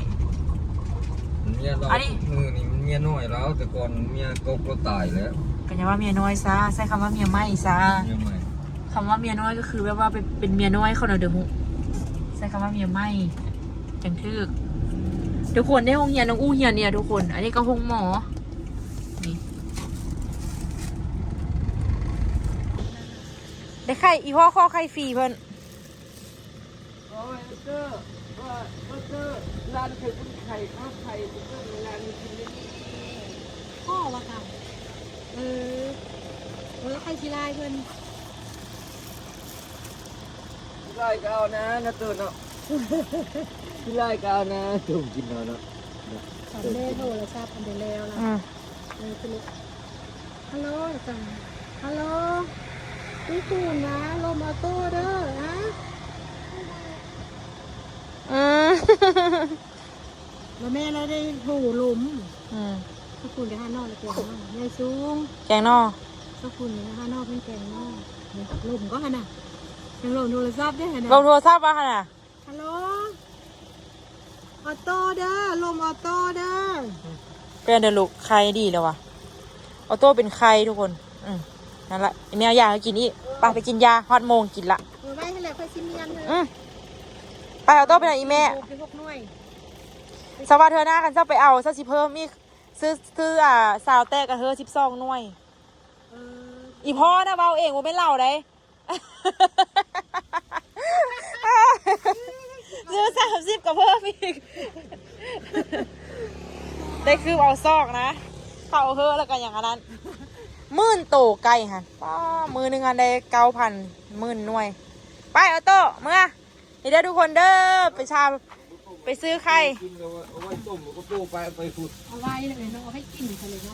ເມຍລາວ ອັນນີ້ ມື້ນີ້ມັນເມຍນ້ອຍລາວ ແຕ່ກ່ອນເມຍເກົ່າກໍຕາຍແລ້ວ. ກໍຢ່າວ່າເມຍນ້ອຍຊະ ໃຊ້ຄຳວ່າເມຍໃໝ່ຊະ. ເມຍໃໝ່ ຄຳວ່າເມຍນ້ອຍກໍຄືແບບວ່າເປັນ ເປັນເມຍນ້ອຍເຂົານະເດີ. ໃຊ້ຄຳວ່າເມຍໃໝ່ຈັ່ງຖືກ. ທຸກຄົນ ໃນໂຮງຮຽນນ້ອງອູ້ຮຽນນີ້ນະທຸກຄົນ. ອັນນີ້ກໍໂຮງໝໍ ນີ້ ໄດ້ໄຂ່ ອີ່ພໍ່ຂໍໄຂ່ຟຣີເພິ່ນ. ໂອ້ຍ ເຕີ ວ່າ ເຕີ ຮ້ານໄຂ່ບຸນໄຂ່ ຂ້າວໄຂ່ ເຕີ ຮ້ານກິນນີ້ ພໍວ່າຊະ. ເອີ ເອີ ໄຂ່ຂີ້ລາຍເພິ່ນ ຂີ້ລາຍກໍເອົານະ ນະເຕີເນາະ ຂີ້ລາຍກໍເອົານະ ຈຸ່ມກິນເອົາເນາະ. ສຳເລັດໂທລະສັບອັນໄດ້ແລ້ວລະ. ອືມ ເອີ ຄື ຮັລໂຫຼ ຈັງ ຮັລໂຫຼ. ຄືຄູນນະ ລົມອອໂຕ້ເດີ ອາ ອືມ ແລ້ວແມ່ລະໄດ້ໂຫລົມ ອືມ ຄືຄູນໄດ້ຫາໜໍ່ແລ້ວແກງໜໍ່ ໃຫຍ່ສູງ ແກງໜໍ່ ຄືຄູນໄດ້ຫາໜໍ່ເພິ່ນແກງໜໍ່ ລົມກໍຫັ້ນນະ ຍັງລົມໂທລະສັບເດ້ຫັ້ນນະ ລົມໂທລະສັບວ່າຫັ້ນນະ ຮັນໂຫຼ ອອໂຕ້ເດີ ລົມອອໂຕ້ເດີ ເປັນເດີລູກ ໄຄດີແລ້ວວະ ອອໂຕ້ເປັນໄຄທຸກຄົນ ອືມ ນັ້ນລະ ແມ່ເອົາຢາໃຫ້ກິນອີກ ໄປ ໄປກິນຢາ ຮອດໂມງກິນລະ ເອີ ໄວ້ຫັ້ນແຫຼະ ຄ່ອຍຊິມຽນເດີ ອືມ ໄປ ອອໂຕ້ໄປນຳອີແມ່ ເປັນຫົກໜ່ວຍ ສະວ່າເທື່ອໜ້າຄັນເຈົ້າໄປເອົາ ເຈົ້າຊິເພີ່ມອີກ ຊື້ ຊື້ ອ່າ ຊາວແຕກກະເຮີ ສິບສອງໜ່ວຍ ເອີ ອີພໍ່ນະເວົ້າເອງ ບໍ່ແມ່ນລາວໃດ ຊື້ສາມສິບກະເພີ່ມອີກ ໄດ້ຄືບເອົາຊອກນະ ເຂົ້າເຮີແລ້ວກະຫຍັງອັນນັ້ນ ໝື່ນໂຕໄກ່ຫັ້ນ ປ້າ ມື້ໜຶ່ງຫັ້ນໄດ້ເກົ້າພັນ ໝື່ນໜ່ວຍ ໄປ ອອໂຕ້ ເມືອ ນີ້ເດີທຸກຄົນເດີ ໄປຊາ ໄປຊື້ໄຂ່ ກິນແລ້ວເອົາໄວ້ຕົ້ມ ແລ້ວກໍໂປ້ໄປ ໄປພຸ້ນ ເອົາໄວ້ເລີຍເນາະ ໃຫ້ກິນໄປເລີຍເນາະ